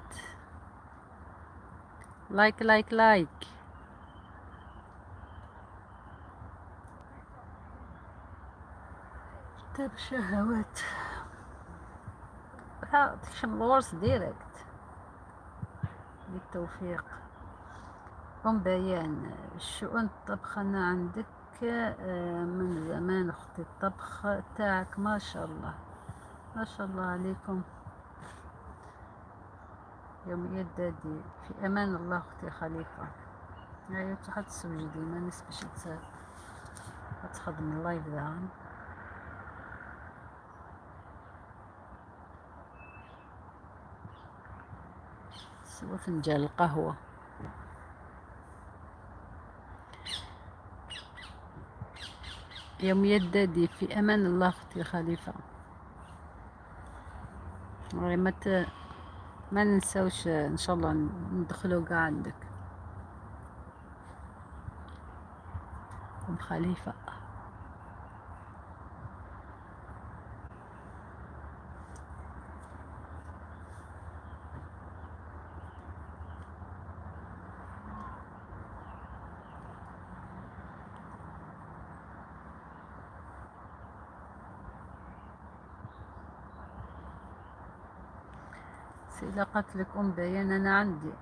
Speaker 1: like like like. كتاب الشهوات. تكشم الورس direct. بالتوفيق. أم بيان، شؤون الطبخ أنا عندك من زمان أختي، الطبخ تاعك ما شاء الله، ما شاء الله عليكم. يوميات دادي، في أمان الله أختي خليفة. هيا تروح تسوجدي، ما نسبش تخدم ال live ذا. سوى فنجان القهوة. يوميات دادي، في أمان الله أختي خليفة. ما ننساوش إن شاء الله ندخلو قاع عندك أم خليفة. إذا قالت لك أم بيان أنا عندي،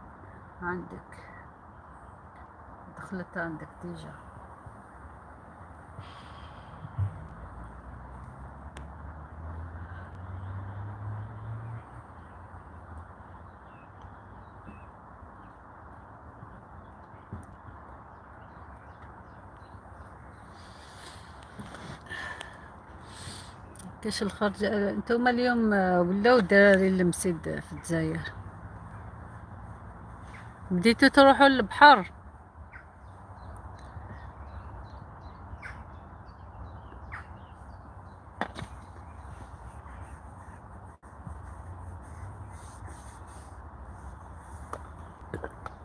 Speaker 1: عندك دخلت عندك déjà. كاش الخرج انتوما اليوم ولاو الدراري المسيد في الجزائر، بديتو تروحوا للبحر؟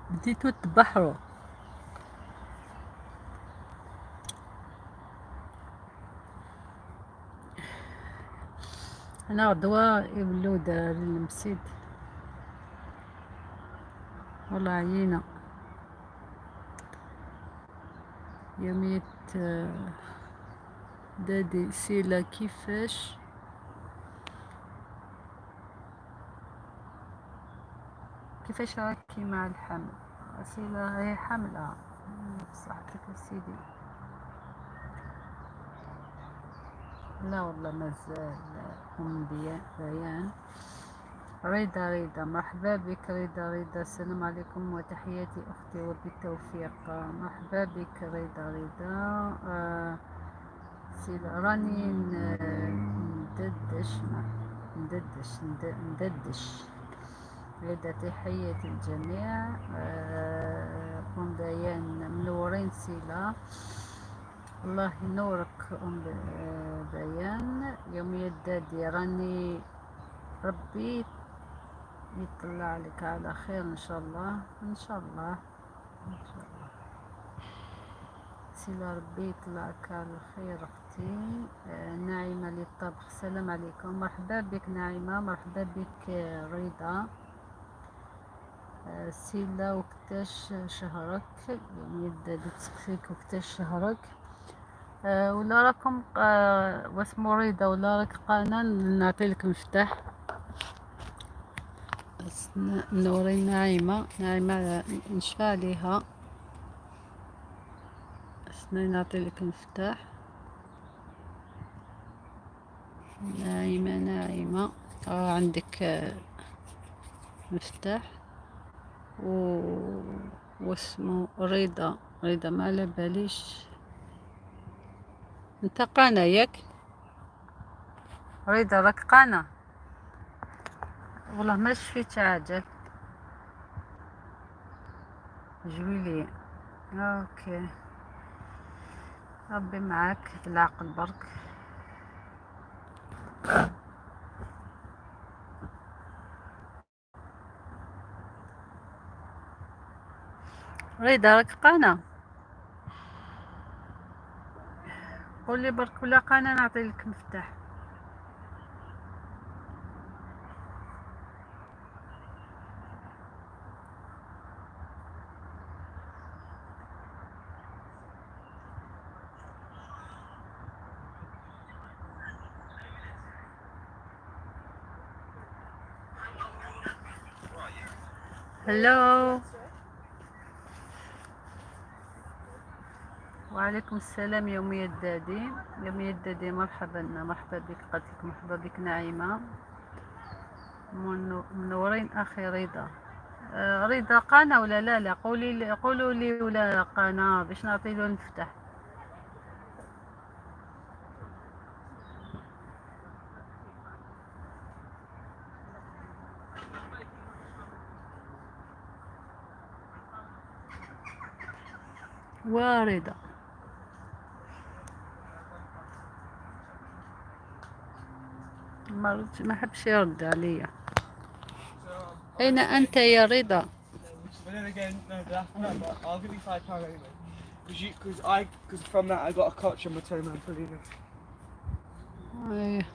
Speaker 1: بديتو تبحروا؟ أنا غدوة يولو دراري المسيد، والله عيينا. يومية دادي سيلا، كيفاش كيفاش راكي مع الحمل؟ سيلا هي حاملة، بصحتك يا سيدي. لا والله مازال أم بيان. رضا رضا، مرحبا بك رضا رضا، السلام عليكم وتحياتي أختي وبالتوفيق. مرحبا بك رضا رضا. راني نددش نددش نددش. رضا تحياتي الجميع. أم بيان منورين سيلا، الله ينورك أم بيان. يوميات دادي، راني ربي يطلع لك على خير إن شاء الله، إن شاء الله، إن شاء الله. سيلا ربي يطلعك على خير أختي. ناعمة للطبخ، السلام عليكم، مرحبا بك ناعمة، مرحبا بك رضا. سيلا وقتاش شهرك؟ يعني دادي تسقسيك وقتاش شهرك. ولا راكم واسمو رضا ولا راك قانا نعطي لك مفتاح. منورين ناعمة، ناعمة نشفى عليها. استنى نعطي لك مفتاح. ناعمة ناعمة، عندك مفتاح. واسمو رضا، رضا ما على باليش انت قانا ياك رضا، راك قانا؟ والله ما شفيت عاجل جويلي. OK ربي معاك بالعقل برك. رضا راك قانا؟ قولي برك ولا قانا نعطي لك مفتاح. Hello. وعليكم السلام يومية دادي، يومية دادي، مرحبا، مرحبا بك. قالت لك مرحبا بك نعيمة. منورين أخي رضا. رضا قانا ولا لا؟ لا، قولي لي، قولوا لي ولا قانا باش نعطي له المفتاح. ورضا ما رد، ما حبش يرد عليا. أين أنت يا رضا؟
Speaker 2: But then again, no, that's not. But I'll give you £5 anyway. Cause I, cause from that I got a Koch and Matoma and Polina.
Speaker 1: إيه.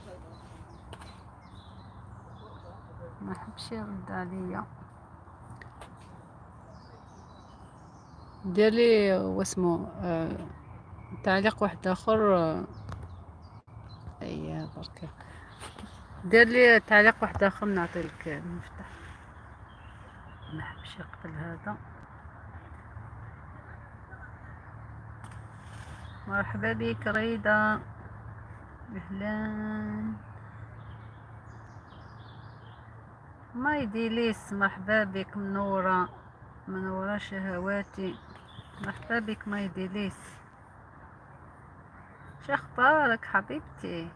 Speaker 1: ما حبش يرد عليا. دير لي واسمو تعليق واحد اخر. ايا بركة، دير لي تعليق واحد اخر نعطي لك المفتاح. ما حبش يقبل هذا. مرحبا بك ريدا، اهلا. ماي ديليس، مرحبا بك، منورة منورة شهواتي. مرحبا بك ماي ديليس، شو اخبارك حبيبتي؟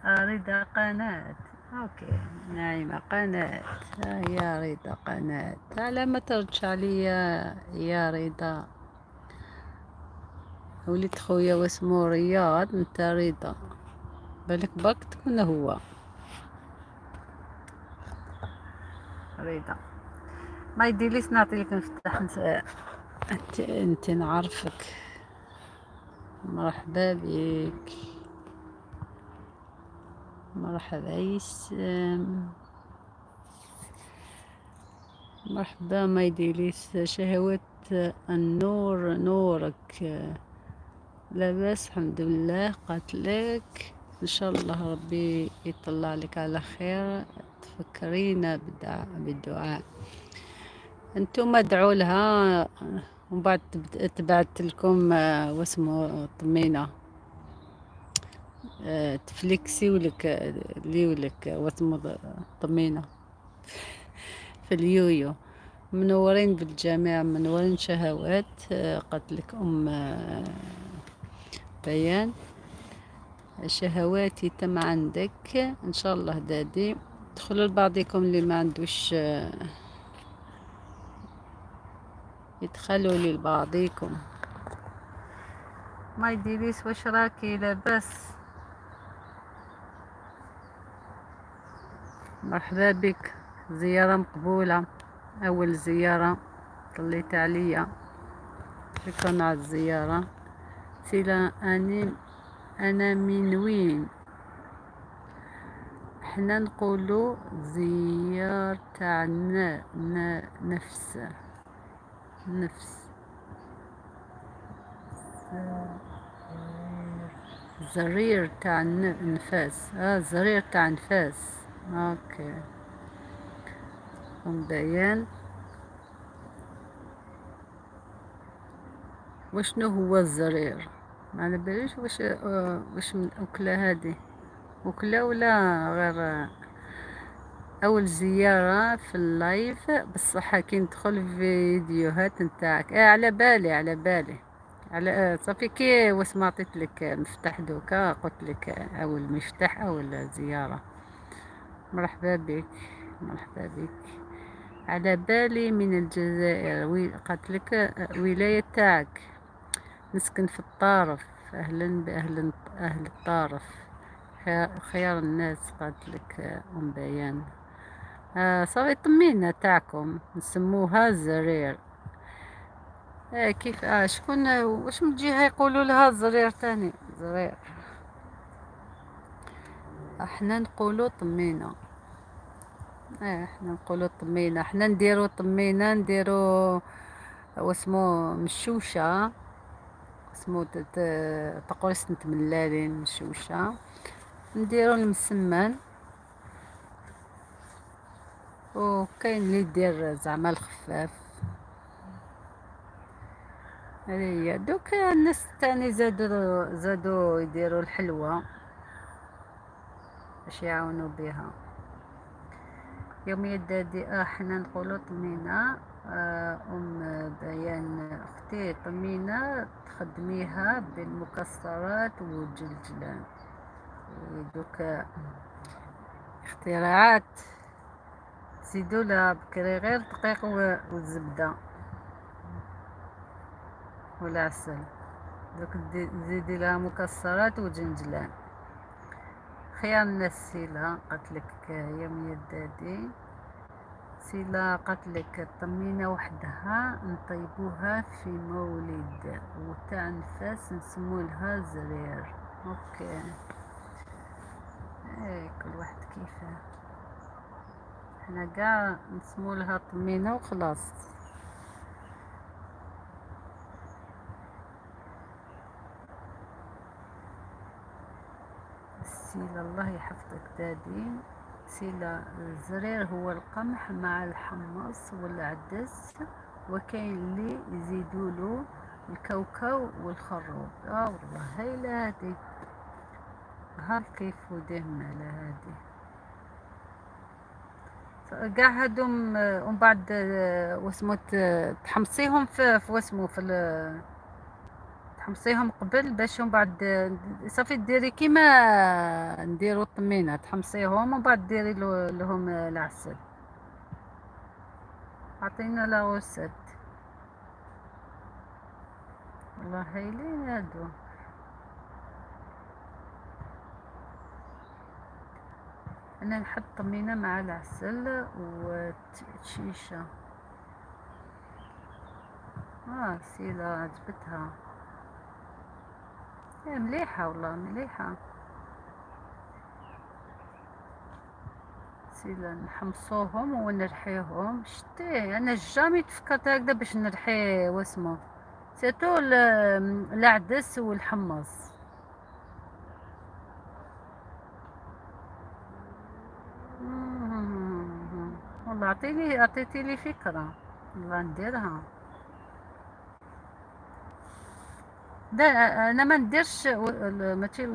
Speaker 1: رضا قناة. okay نعيمة قناة. يا رضا قناة، على ما تردش عليا يا رضا. وليد خويا واسمو رياض، انت رضا، بالك باك تكون هو رضا. ما يديليش نعطي لك مفتاح. انت نعرفك. مرحبا بك، مرحبا يسام، مرحبا ما يديليس. شهوات النور نورك. لاباس الحمد لله. قاتلك ان شاء الله ربي يطلع لك على خير. تفكرينا بالدعاء. انتم ادعوا لها ومن بعد تبعت لكم واسمو طمينة. تفليكسي ولك، لي ولك واسمو طمينة في اليويو. منورين بالجميع، منورين شهوات. قالت لك ام بيان شهواتي تم عندك ان شاء الله. دادي دخلوا لبعضكم اللي ما عندوش، يدخلوا لبعضكم. ماي ديليس واش راكي؟ لاباس؟ مرحبا بك، زيارة مقبولة، أول زيارة طليت عليا، شكرا على الزيارة. سيلا أنا من وين؟ حنا نقولو زيارة تاع نفس، نفس زرير تاع نفاس. زرير تاع نفاس. okay ام بيان، وشنو هو الزرير؟ ما على باليش واش من الأكلة هذه، أكلة ولا غير؟ أول زيارة في ال live، بصح كي ندخل في فيديوهات نتاعك. على بالي، على بالي، على صافي كي واش ما عطيت لك مفتاح دوكا، قلت لك أول مفتاح أول زيارة. مرحبا بك، مرحبا بك. على بالي من الجزائر، قالت لك ولاية تاعك. نسكن في الطارف. أهلا بأهل أهل الطارف، خيار الناس. قالت لك أم بيان. صافي طمينة تاعكم نسموها زرير. كيف شكون واش من جهة يقولوا لها زرير تاني؟ زرير احنا نقولوا طمينة. احنا نقولوا طمينة، احنا نديروا طمينة، نديروا واسمو مشوشة، اسمو تقريص نتملالين مشوشة، نديرو المسمن. وكاين اللي يدير زعما الخفاف. هذه هي. دوك الناس تاني زادوا يديروا الحلوى باش يعاونوا بها. يوميا دادي حنا نقولوا طمينة. ام بيان اختي، طمينة تخدميها بالمكسرات والجلجلان. دوك اختراعات تزيدوا لها بكري غير دقيق والزبدة والعسل، دوك تزيدي لها مكسرات وجنجلان. خيار الناس سيلا قالت لك يوميا دادي، سيلا قالت لك الطمينة وحدها نطيبوها في مولد وتاع نفاس نسمولها زرير. OK، ايه كل واحد كيفاه، حنا كاع نسمولها طمينة وخلاص. سيلا الله يحفظك دادي. سيلا الزرير هو القمح مع الحمص والعدس، وكاين اللي يزيدوا له الكاوكاو والخروب. والله هايلة هادي، ها كيف ودهم على هادي كاع هادوم. ومن بعد واسمو تحمصيهم في واسمو في تحمصيهم قبل باش من بعد صافي ديري كيما نديرو الطمينه، تحمصيهم ومن بعد ديري لهم العسل. عطينا la recette. والله هايلين هادو. انا نحط طمينه مع العسل وتشيشه. سيلا عجبتها، إيه مليحة والله مليحة. سيلا نحمصوهم ونرحيهم. شتي انا jamais تفكرت هكذا باش نرحي واسمو surtout العدس والحمص. والله عطيتي لي فكرة، والله نديرها. لا انا ما نديرش ماشي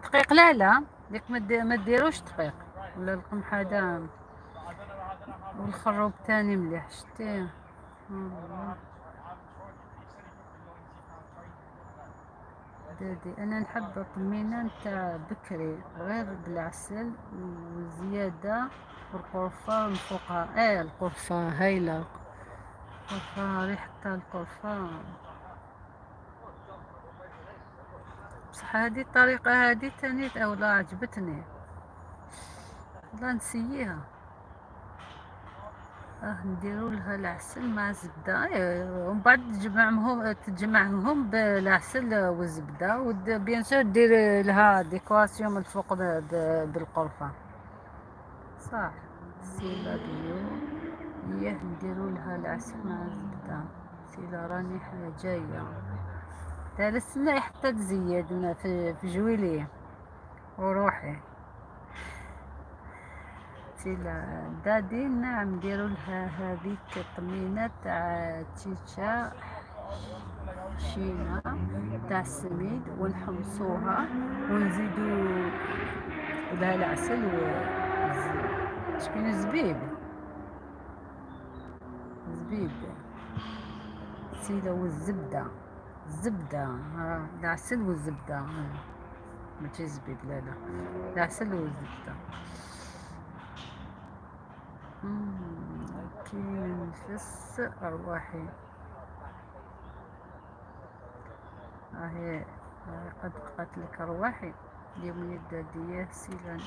Speaker 1: دقيق، لا لا ديك ما ديروش دقيق ولا القمح هذا. والخروب تاني مليح. شتي دادي انا نحب الطمينه نتاع بكري غير بالعسل وزياده والقرفه من فوقها. القرفه هايله، القرفه ريحه تاع القرفه. بصح هذه الطريقه هذه تاني اولا عجبتني، والله نسييها. نديرو لها العسل مع الزبدة. ومن بعد تجمعهم بالعسل والزبدة، bien sûr دير لها décoration من الفوق بالقرفة. صح سيلا بيو اياه نديرو لها العسل مع الزبدة. سيلا راني جاية ثالث سنة حتى تزيد في جويلية وروحي. سيلا دادي نعم نديرو لها هذيك الطمينة تاع تشيتشا شينا تاع السميد ونحمصوها ونزيدو لها العسل و شكون الزبيب، زبيب سيلا والزبدة، الزبدة العسل والزبدة، ماشي زبيب، لا لا العسل والزبدة. كي نفس أرواحي راهي قد قالت لك أرواحي اليوم يدادية سيلا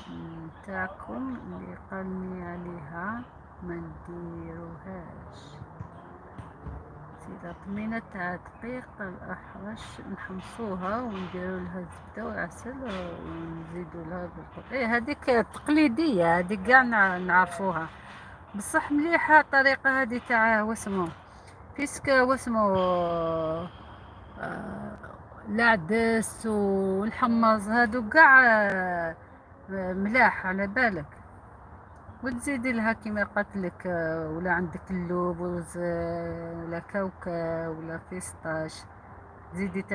Speaker 1: نتاعكم اللي قالني عليها ما نديروهاش. سيلا طمينة تاع دقيق الأحرش نحمصوها ونديرو لها الزبدة والعسل ونزيدو لها بالقطع. هذيك التقليدية هذيك كاع نعرفوها، بصح مليحة الطريقة هذه تاع واسمو puisque واسمو العدس والحمص هادو كاع ملاح على بالك. وتزيدي لها كيما قالت لك، ولا عندك اللوز، ولا كاوكاو ولا pistache، زيدي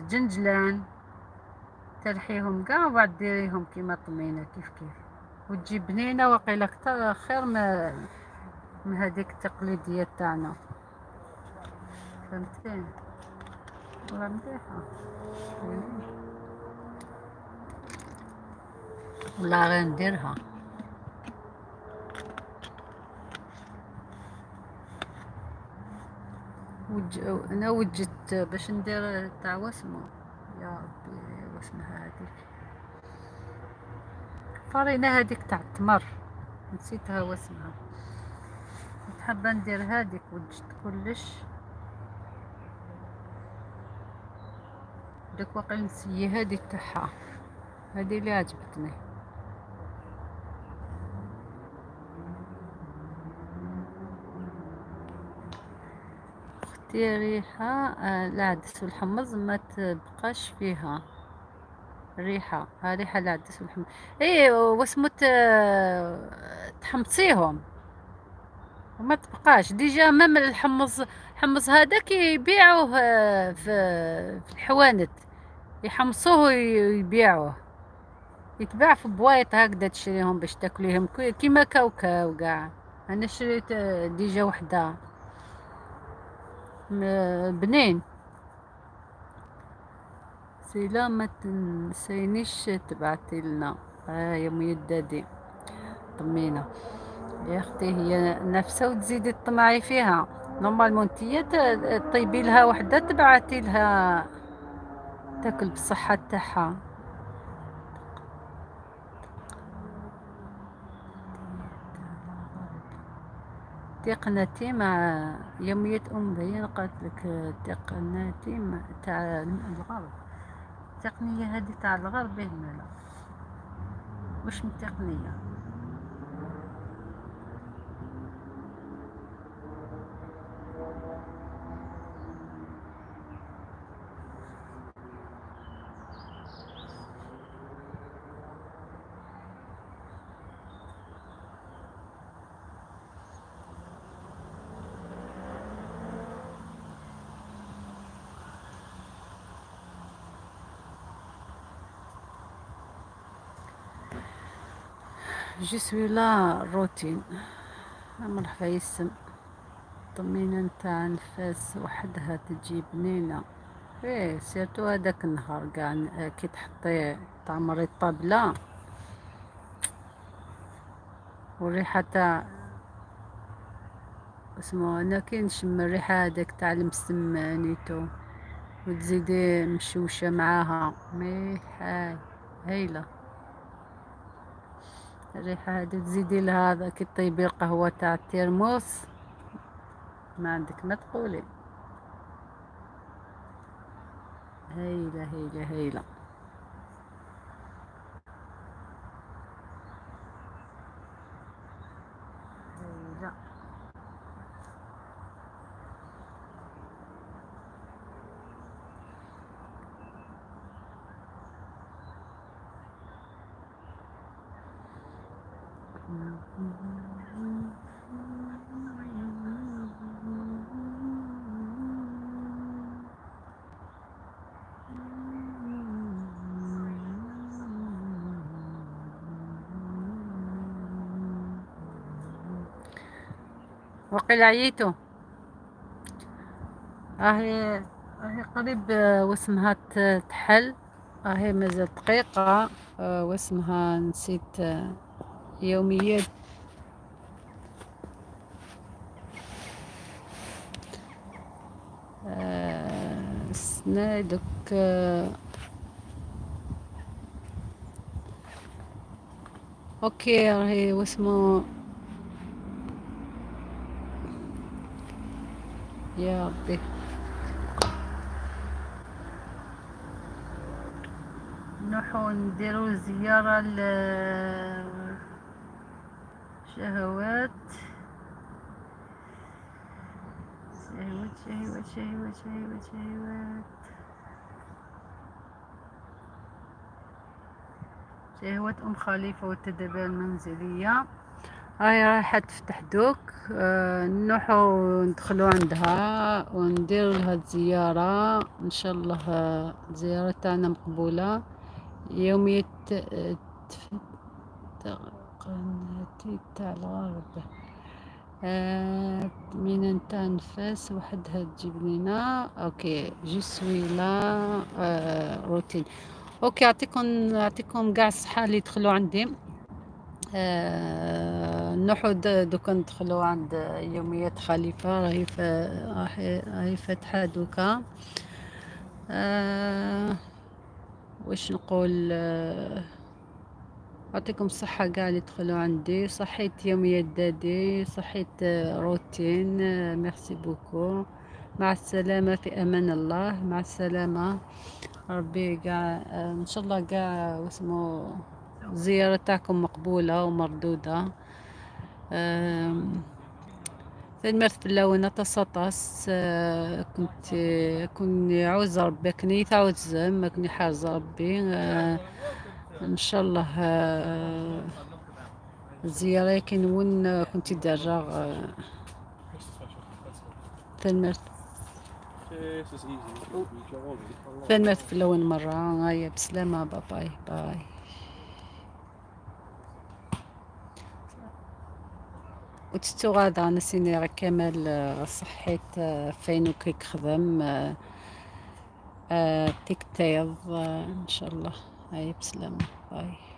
Speaker 1: جنجلان، ترحيهم كاع وبعد ديريهم كيما طمينه كيف كيف، وتجي بنينه وقيله اكثر خير من هذيك التقليديه تاعنا. فهمتي؟ والله مليحه والله، غير نديرها. انا وجدت باش ندير تاع واسمو، يا ربي واسمها هذيك فرينة هذيك تاع التمر، نسيتها واسمها. كنت حابة ندير هذيك، وجدت كلش. دوك واقيلا نسيي هذه تاعها، هذه اللي عجبتني. اختي ريحة العدس والحمص ما تبقاش فيها ريحة، ها ريحة العدس والحمص. ايه واسمو تحمصيهم وما تبقاش. déjà même الحمص، الحمص هذا كيبيعوه، في الحوانت، يحمصوه ويبيعوه، يتباع في بوايط هكذا تشريهم باش تاكليهم كيما كاوكاو كاع. انا شريت déjà وحده بنين. سيلا ما تنسينيش تبعتي لنا. يا ميدادي طمينه يا اختي، هي نفسها وتزيدي تطمعي فيها. normalement انتيا طيبي لها وحده تبعتي لها تاكل بالصحه تاعها. تقنتي مع يومية أم بيان قالت لك تقنتي تاع الغرب، التقنية هذه تاع الغرب هنا لا، واش من تقنية؟ je suis la routine. مرحبا يسم. طمينة نتاع نفاس وحدها تجي بنينة. ايه surtout هذاك النهار كاع كي تحطي تعمري الطابلة والريحة تاع اسمو، انا كي نشم الريحة هذاك تاع المسمانيتو وتزيدي مشوشة معاها، ميحة هايلة الريحة هذه. تزيدي لها كي طيبي القهوة تاع الترموس، ما عندك ما تقولي، هايلة هايلة هايلة. هايلة. وقيل عييتو، راهي قريب، واسمها تحل، راهي مازال دقيقة، واسمها نسيت، يوميات. سنا دوك، OK راهي واسمو يا ربي. نروحو نديرو زيارة ل شهوات، شهوات شهوات شهوات شهوات شهوات شهوات أم خليفة والتدابير المنزلية. راهي رايحة تفتح دوك. نروحو ندخلو عندها ونديرو لها الزيارة ان شاء الله. الزيارة تاعنا مقبولة. يومية قناتي تاع الغرب من نتاع نفاس وحدها تجيب لينا. OK, je suis là. روتين. OK, يعطيكم كاع الصحة اللي دخلوا عندي. نروحو دوكا ندخلو عند يوميات خليفة. راهي فاتحة دوكا. واش نقول؟ يعطيكم الصحة كاع اللي دخلوا عندي. صحيت يوميات دادي، صحيت روتين. Merci beaucoup. مع السلامة، في أمان الله، مع السلامة. ربي كاع إن شاء الله كاع واسمو الزيارة تاعكم مقبولة ومردودة. ثانميرث فلاون أطاس أطاس. كنت كوني عوز ربي كني تعوز كني حارز ربي. ان شاء الله الزيارة كاين وين كنتي دارة. ثانميرث.
Speaker 4: This is easy.
Speaker 1: ثانميرث فلاون مرة. هيا بسلامة، bye bye bye. وتتو غادا نسيني راه كامل. صحيت. فين وكيك خدم تيك تيض. ان شاء الله. هيا بسلامة، bye.